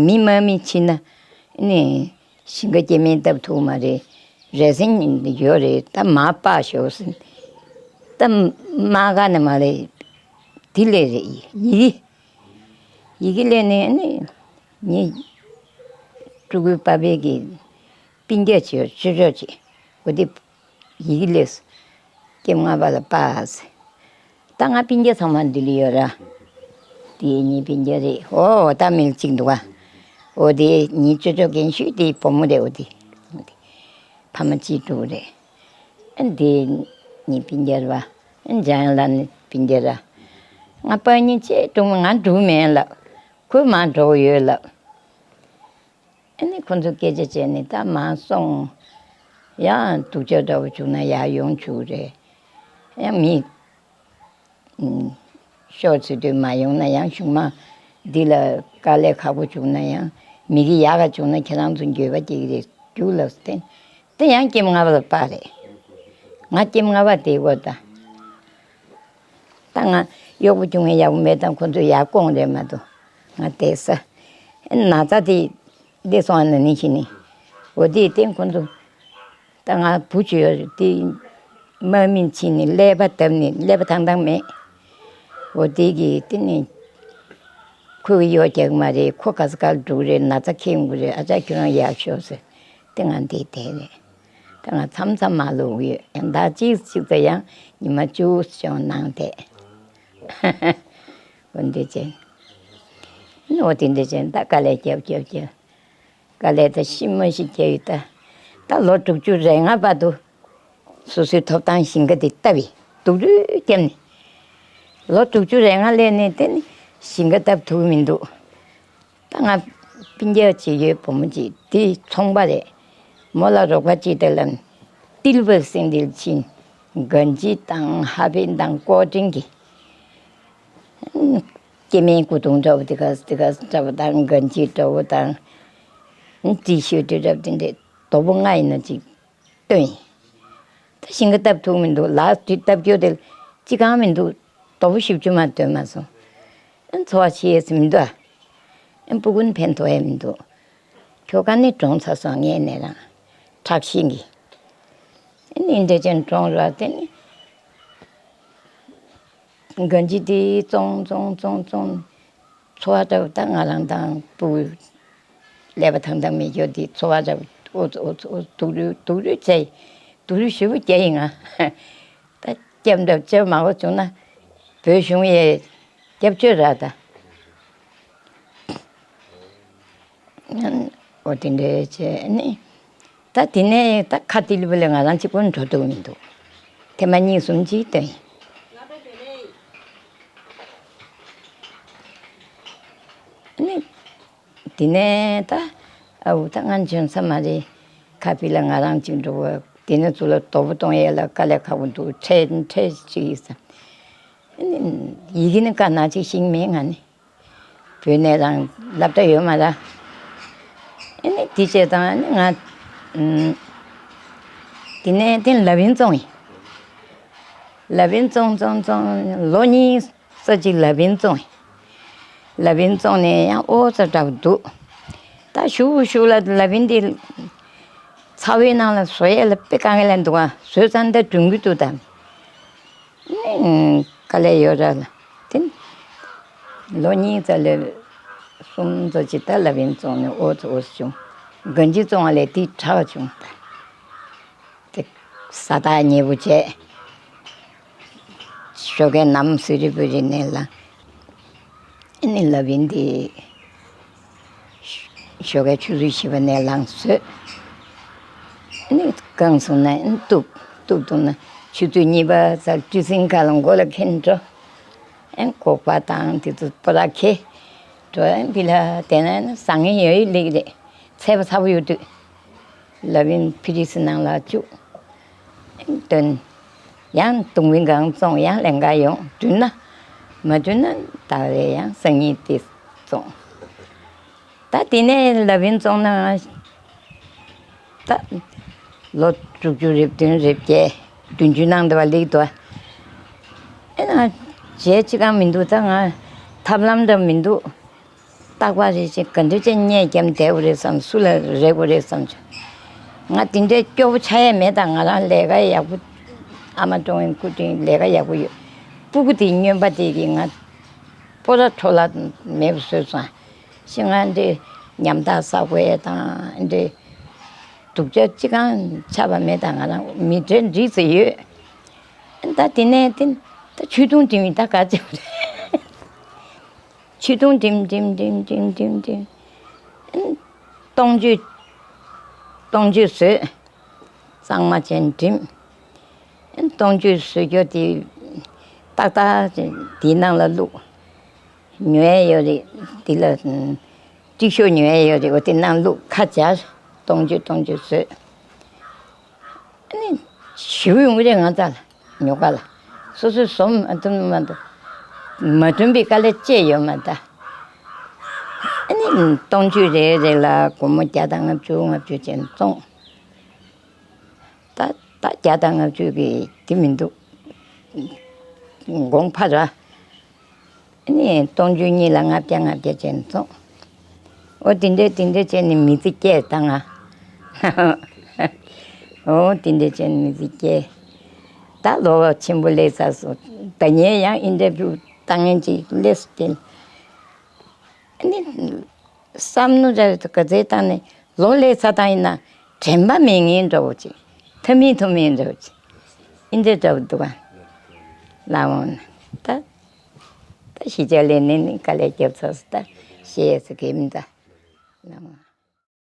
མི་དམག་མི་ཕྱིན་ན་ནི་ཞིང་ཁ་སྐྱེ་དམན་བཏབ་ཐུབ་མ་རེད། རེ་ཟིན་ཡོད་རེད། ད་མར་ཕར་ཤོག་ཟེར། ད་དམག་སྒར་ནས་མར་ལས་དེ་ལས་རེད་ཡི་གེ་ཡི་གེ་སླེབས་ནས་ནི་ངས་ཕྲུ་གུའི་པ་ཕའི་གི་སྤུན་ཀྱག་ཅིག་ཡོད་ཆོས་ཕྱོགས་ཅིག་འོ་དེ་ཡི་གེ་སླེབས། ཀེམ་ལྔ་པ་ལ་ཕར་ཟེར། ད་ང་སྤུན་ཀྱག་ཚང་མ་འདི་ལ་ཡོད་ར། དེ་ངའི་སྤུན་ཀྱག་རེད། འོ་ད་མིལ་གཅིག་འདུག་ག་འོ་དེ་ངའི་ཅོ་ཅོ་རྒན་ཤོས་དེའི་བུ་མོ་རེད། འོ་དེ། འོ་དེ། ཕ་མ་གཅིག་དྲུག་རེད། ཨ་འདི་ངའི་སྤུན་ཀྱག་རེད་པ། ཨ་འཇམ་དབྱངས་ལགས་ནི་སྤུན་ཀྱག་ར། ང་པ་ཉིན་ཅེ་དྲུང་མ་ང་འགྲོ་མེད་ལབ། ཁོས་མར་འགྲོ་གི་ཡོད་ལབ། ཨ་ནི་ཁོ་ཚོ་སྐད་ཆ་བྱས་ནས་ད་མར་སོང་། ཡང་སྡུག་ཅག་འདྲ་བོ་བྱུང་ན་ཡར་ཡོང་བཅུག་རེད། ཡང་མི། ཤོག་ཚུད་དུས་མ་ཡོང་ན་ཡང་གཞུག་མ་འདི་ལ་དཀའ་ལས་ཁག་པོ་བྱུང་ན་ཡང་མི་གི་ཡག་ག་བྱུང་ན་ཁྱེད་རང་ཚོ་འགྱོད་པ་སྐྱེ་གི་རེད་རྒྱུགས་ལབ་སྟེ། དེ་ཡང་ཀེམ་ལྔ་པ་ལ་ཕར་རེད། ང་ཀེམ་ལྔ་པ་དེ་བོ་ད། ད་ང་གཡོག་པོ་ཁྱུང་ངའི་ཡག་པོ་མེད་དང་ཁོ་ཚོ་ཡར་སྐོང་རེད་མ་གཏོགས་ང་བསྡད་ས། ན་ཚ་དེ་བསྡད་སོང་ཨ་ན་ནི་ཕྱིན་ནི། འོ་དེའི་སྟེང་ཁོ་ཚོ། ད་ང་བུ་ཅིག་ཡོད་རེད་དེ། དམག་མི་ཕྱིན་ནི་ཀླད་པ་བརྡབས་ནི་ཀླད་པ་ཐང་ཐང་མེད། འོ་དེ་གི་དེ་ནི། ཁོས་གཡོག་རྒྱག་གི་མ་རེད། ཁོ་ག་ས་ག་ལ་འགྲོ་གི་རེད། ན་ཚ་ཁེངས་དགོས་རེད། ཨ་ཅག་ཁྱོད་རང་ཡར་ཤོག་ཟེར། དེ་ང་འདིར་བསྡད་རེད། ད་ང་མཚམས་མཚམས་མར་ལོག་གི་ཡོད། ཡང་ཟླ་གཅིག་གཅིག་ཙམ་ཡང་ཉི་མ་བཅུ་ཙམ་ནང་བསྡད། འོ་འདི་བྱས། འོ་དེ་འདྲ་བྱས་ད་དཀའ་ལས་རྒྱབ་རྒྱབ་རྒྱབ། དཀའ་ལས་ད་ཤི་མ་ཤི་རྒྱག་ཡོད་ད། ད་ལོ་དྲུག་ཅུ་རེ་ལྔ་བར་དུ། སོ་སོའི་ཐོབ་ཐང་ཞིང་ཁ་དེ་བཏབ་པས་སྡུག་རུས་བརྒྱབ་ནས། ལོ་དྲུག་ཅུ་རེ་ལྔ་སླེབས་ནས་དེ་ནི་ཞིང་ཁ་བཏབ་ཐུབ་མི་འདུག་ད་ང་སྤུན་ཀྱག་ཅིག་ཡོད་བུ་མོ་ཅིག་དེ་ཚོང་པ་རེད། མོ་ལ་རོགས་པ་ཅིག་དེ་ལ། ཏིལ་བུ་སིན་ཏིལ་ཕྱིན། གན་ཇི་དང་ཧ་པན་དང་ཀོ་ཀྲིན་གྱི། སྐྱེ་དམན་སྐུ་གདུང་འདྲ་བོ་དེ་ག་དེ་ག་འདྲ་བོ་དང་གན་ཇི་འདྲ་བོ་དང་། ཏི་ཤུ་དེ་འདྲ་བོ་དེ་འདྲའི་དོ་པོ་ལྔ་ཡིན་ན་ཅིག་བཏོན། ད་ཞིང་ཁ་བཏབ་ཐུབ་མི་འདུག་ལག་དེ་བཏབ་རྒྱུ་དེ་ཅི་གང་མི་འདུག་ལོ་བཞི་བཅུ་མ་སྡོད་མ་སོང་། ཨ་འཚོ་བ་བྱེད་ཡས་མི་འདུག་ཨ་སྤུ་གུ་ནི་ཕན་ཐོགས་ཡས་མི་འདུག་ཁྱོ་ག་ནི་གྲོངས་ཚར་སོང་། ངས་ནས་རང་ཁྲག་ཤེད་ཀྱི། ཨ་ནི་འདྲ་ཅན་གྲོངས་ར་དེ་ནི། གང་ཅི་དེ་བཙོང་བཙོང་བཙོང་བཙོང་། འཚོ་བ་འདྲ་བོ་ད་ང་རང་དང་སྤུ་གུ་ཀླད་པ་ཐང་ཐང་མེད་རྒྱུ་དེ་འཚོ་བ་འདྲ་བོ་ཨོ་ཙི་ཨོ་ཙི་ཨོ་ཙི་སྡུག་རུས་སྡུག་རུས་བྱས། སྡུག་རུས་ཞེ་པོ་བརྒྱབ་ཡིན་ང་། ད་སྐྱབས་འདྲ་བོ་སྐྱབས་མང་པོ་བྱུང་ན་བོད་གཞུང་ཡས་སྐྱབས་བཅོལ་ར་ད། ཨོ་དེ་འདྲའི་བྱས་ནི། ད་དེ་ནས་ད་ཁ་ཏི་ལི་བུ་ལས་ང་རང་གཅིག་པུ་འགྲོ་ཐུབ་མི་འདུག་ཐེངས་མ་གཉིས་གསུམ་ཅིག་བཏོན་ཡིན། ནི། དེ་ནས་ད་ཨའུ་ད་ང་འཇོན་ས་མ་རེད། ཁ་ཕི་ལ་ང་རང་གཅིག་འགྲོ་བ་དེ་ནས་ཚུར་ལ་དོ་པོ་གཏོང་ཡས་ལ་དཀའ་ལས་ཁག་པོ་འདུག་ཁྲལ་ཁྲལ་ཅིག་ཡིན་ས། ཡི་གེ་ནི་དཀར་ནག་ཅིག་ཤེས་མེད་ང་ནི། བོད་ནས་རང་སློབ་གྲྭ་ཡོད་མ་ར། ཨ་ནི་དེ་བྱས་ཙང་ཨ་ནི་ང་། ཨུམ། དེ་ནས་དེ་ལ་བིན་བཙོང་ཡིན། ལ་བིན་བཙོང་བཙོང་བཙོང་ལོ་གཉིས་ཙམ་ཅིག་ལ་བིན་བཙོང་ཡིན། ལ་བིན་བཙོང་ནས་ཡང་ཨོ་ཙི་འདྲ་བོ་འདུག་ད་ཞུ་ཞུ་ལ་ལ་བིན་དེ་ཚ་བའི་ནང་ལ་བཟོ་ཡས་ལ་དཔེ་དཀའ་ངལ་འདུག་ཨ། བཟོས་ཙང་ད་གྲོན་གི་འདུག་ད། ནི་དཀའ་ལས་ཡོད་ར་ལ། དེ་ནི་ལོ་གཉིས་ཙམ་ལས་གསུམ་ཙམ་ཅིག་ད་ལ་བིན་བཙོང་ནས་ཨོ་ཙི་ཨོ་ཙི་བྱུང་། གང་ཅི་བཙོང་བ་ལས་དེ་དྲག་བྱུང་ད། དེ་ས་ཐག་ཉེ་པོ་བྱས། ཞོགས་ཀས་ནམ་སི་རི་བུ་རི་ནས་ལ། ཨ་ནི་ལ་བིན་དེ། ཞོགས་ཀའི་ཆུ་ཚོད་བཞི་པ་ནས་ལངས་བཟོས། ཨ་ནི་གང་སོང་ན་ཨ་ནི་གཏུབ། གཏུབ་གཏུབ་ན་ཆུ་ཚོད་གཉིས་པ་ཙམ་སྤྲེལ་སེང་ཁ་ལ་མགོ་ལ་འཁེན་འགྲོ། ཨ་ནི་སྒོག་པ་དང་དེ་ཚོ་སྤོ་ར་ཁྱེར་འགྲོ། ཨ་ནི་ཕི་ལ་དེ་ན་ཨ་ནི་བཟང་ངན་ཡོད་ཡོད་ལེགས་རེད། ཚད་པ་ཚ་པོ་ཡོད་དུས། ལ་བིན་ཕི་རི་སི་ནང་ལ་བཅུག་ཨ་ནི་བཏོན། ཡང་དུང་བིན་གང་བཙོང་ཡང་ལེན་ག་ཡོང་། བསྐྲུན་ན། མ་བསྐྲུན་ན་ད་རེ་ཡང་སང་ཉིན་དེ་བཙོང་། ད་དེ་ནས་ལ་བིན་བཙོང་ན། ད་ལོ་དྲུག་ཅུ་རེ་བདུན་རེ་བརྒྱད། བདུན་ཅུ་ནང་དུ་བ་ལེགས་འདུག་ཨེ་ན་བྱས་ཅི་གང་མི་འདུག་ད་ང་ཐབས་ལམ་འདྲ་མི་འདུག་རྟག་པར་རེ་ཅིག་ག་འདྲ་ཅིག་རྙེད་རྒྱབ་བསྡད་དགོས་རེད་བསམ། སུ་ལ་རེ་དགོས་རེད་བསམ་བྱུང་། ང་དེ་འདྲའི་སྐྱོ་པོ་ཆགས་ཡས་མེད། ད་ང་རང་ལས་ཀ་ཡག་པོ། ཨ་མ་ཀྲོང་ཡིན་སྐུ་དྲིན་ལས་ཀ་ཡག་པོ་ཡོད། སྤུ་གུ་དེའི་སྨྱོན་པ་དེ་གིས་ང་སྤོ་ར་འཕྲོ་བརླག་མེད་པ་བཟོས་སོང་། ཤི་ང་འདྲའི་ཉམ་ཐག་ས་གོ་ཡས་དང་འདྲའི་སྡུག་ཅག་ཅི་གང་ཆགས་པ་མེད། ད་ང་རང་མི་གྲལ་འགྲིག་ཙམ་ཡོད། ད་དེ་ནས་དེ་ད་ཆོས་དུང་འགྲིམ་མི་ད་ག་ཚོད་རེད། ཆོས་དུང་འགྲིམ་འགྲིམ་འགྲིམ་འགྲིམ་འགྲིམ་འགྲིམ། ཨན། སྟོང་མཆོད། སྟོང་མཆོད་བཟོས། གཙང་མ་ཅན་འགྲིམ། ཨན། སྟོང་མཆོད་བཟོས་རྒྱུ་དེ་ཏག་ཏག་དེའི་ནང་ལ་བླུགས། ཉོ་ཡས་ཡོད་རེད་དེ་ལ། ཏིག་ཤོག་ཉོ་ཡས་ཡོད་རེད། འོ་དེ་ནང་བླུགས་ཁ་སྦྱར། སྟོང་མཆོད་སྟོང་མཆོད་བཟོས། ཨ་ནི་ཞེ་པོ་ཡོང་གི་རེད་ང་ཚོ་ལ་ཉོ་ག་ལ། སོ་སོས་བཟོ་མ་ཐུབ་མ་ཐུབ། མ་བསྐྲུན་པའི་དཀའ་ལས་ཅི་ཡོད་མ་ད། ཨ་ནི་སྟོང་མཆོད་རེ་རེ་ལ་སྒོར་མོ་བརྒྱ་དང་ལྔ་བཅུ་ལྔ་བཅུ་ཅན་བཙོང་། ད་ད་བརྒྱ་དང་ལྔ་བཅུ་གི་དེ་མི་འདུག་གོང་འཕར་ར། ཨ་ནི་སྟོང་མཆོད་གཉིས་ལ་ལྔ་བརྒྱ་ལྔ་བརྒྱ་ཅན་བཙོང་། ཨོ་དེ་འདྲས་དེ་འདྲས་བྱས་ནས་མི་ཚེ་སྐྱེལ་བཏང་ང་། ཨོ་དེ་འདྲས་བྱས་ནས་མི་ཚེ་སྐྱེལ། ད་ལོ་བ་ཆེན་པོ་སླེབས་ཚར་སོང་། ད་ངས་ཡང་ཨིན་ཊར་བིའུ་བཏང་མཁན་ཅིག་སླེབས་སོང་སྟེ། ཨ་ནི་བསམ་མནོ་ར་ག་ཚོད་བཏང་ནས་ལོ་སླེབས་ཚར་བཏང་ཡིན་ན་དྲན་པ་མེད་མཁན་འདྲ་བོ་ཅིག་ཐུབ་མིན་ཐུབ་མིན་འདྲ་བོ་ཅིག་ཨིན་ཊར་འདྲ་བོ་འདུག་ག་ལ་འོང་ན་ད། ད་གཞིས་ཆགས་ལས་ནས་ནི་དཀའ་ལས་རྒྱབ་ཚར་སོང་། ད་ཤེས་ཡས་ཟེར་གི་མི་འདུག་ལ་འོང་།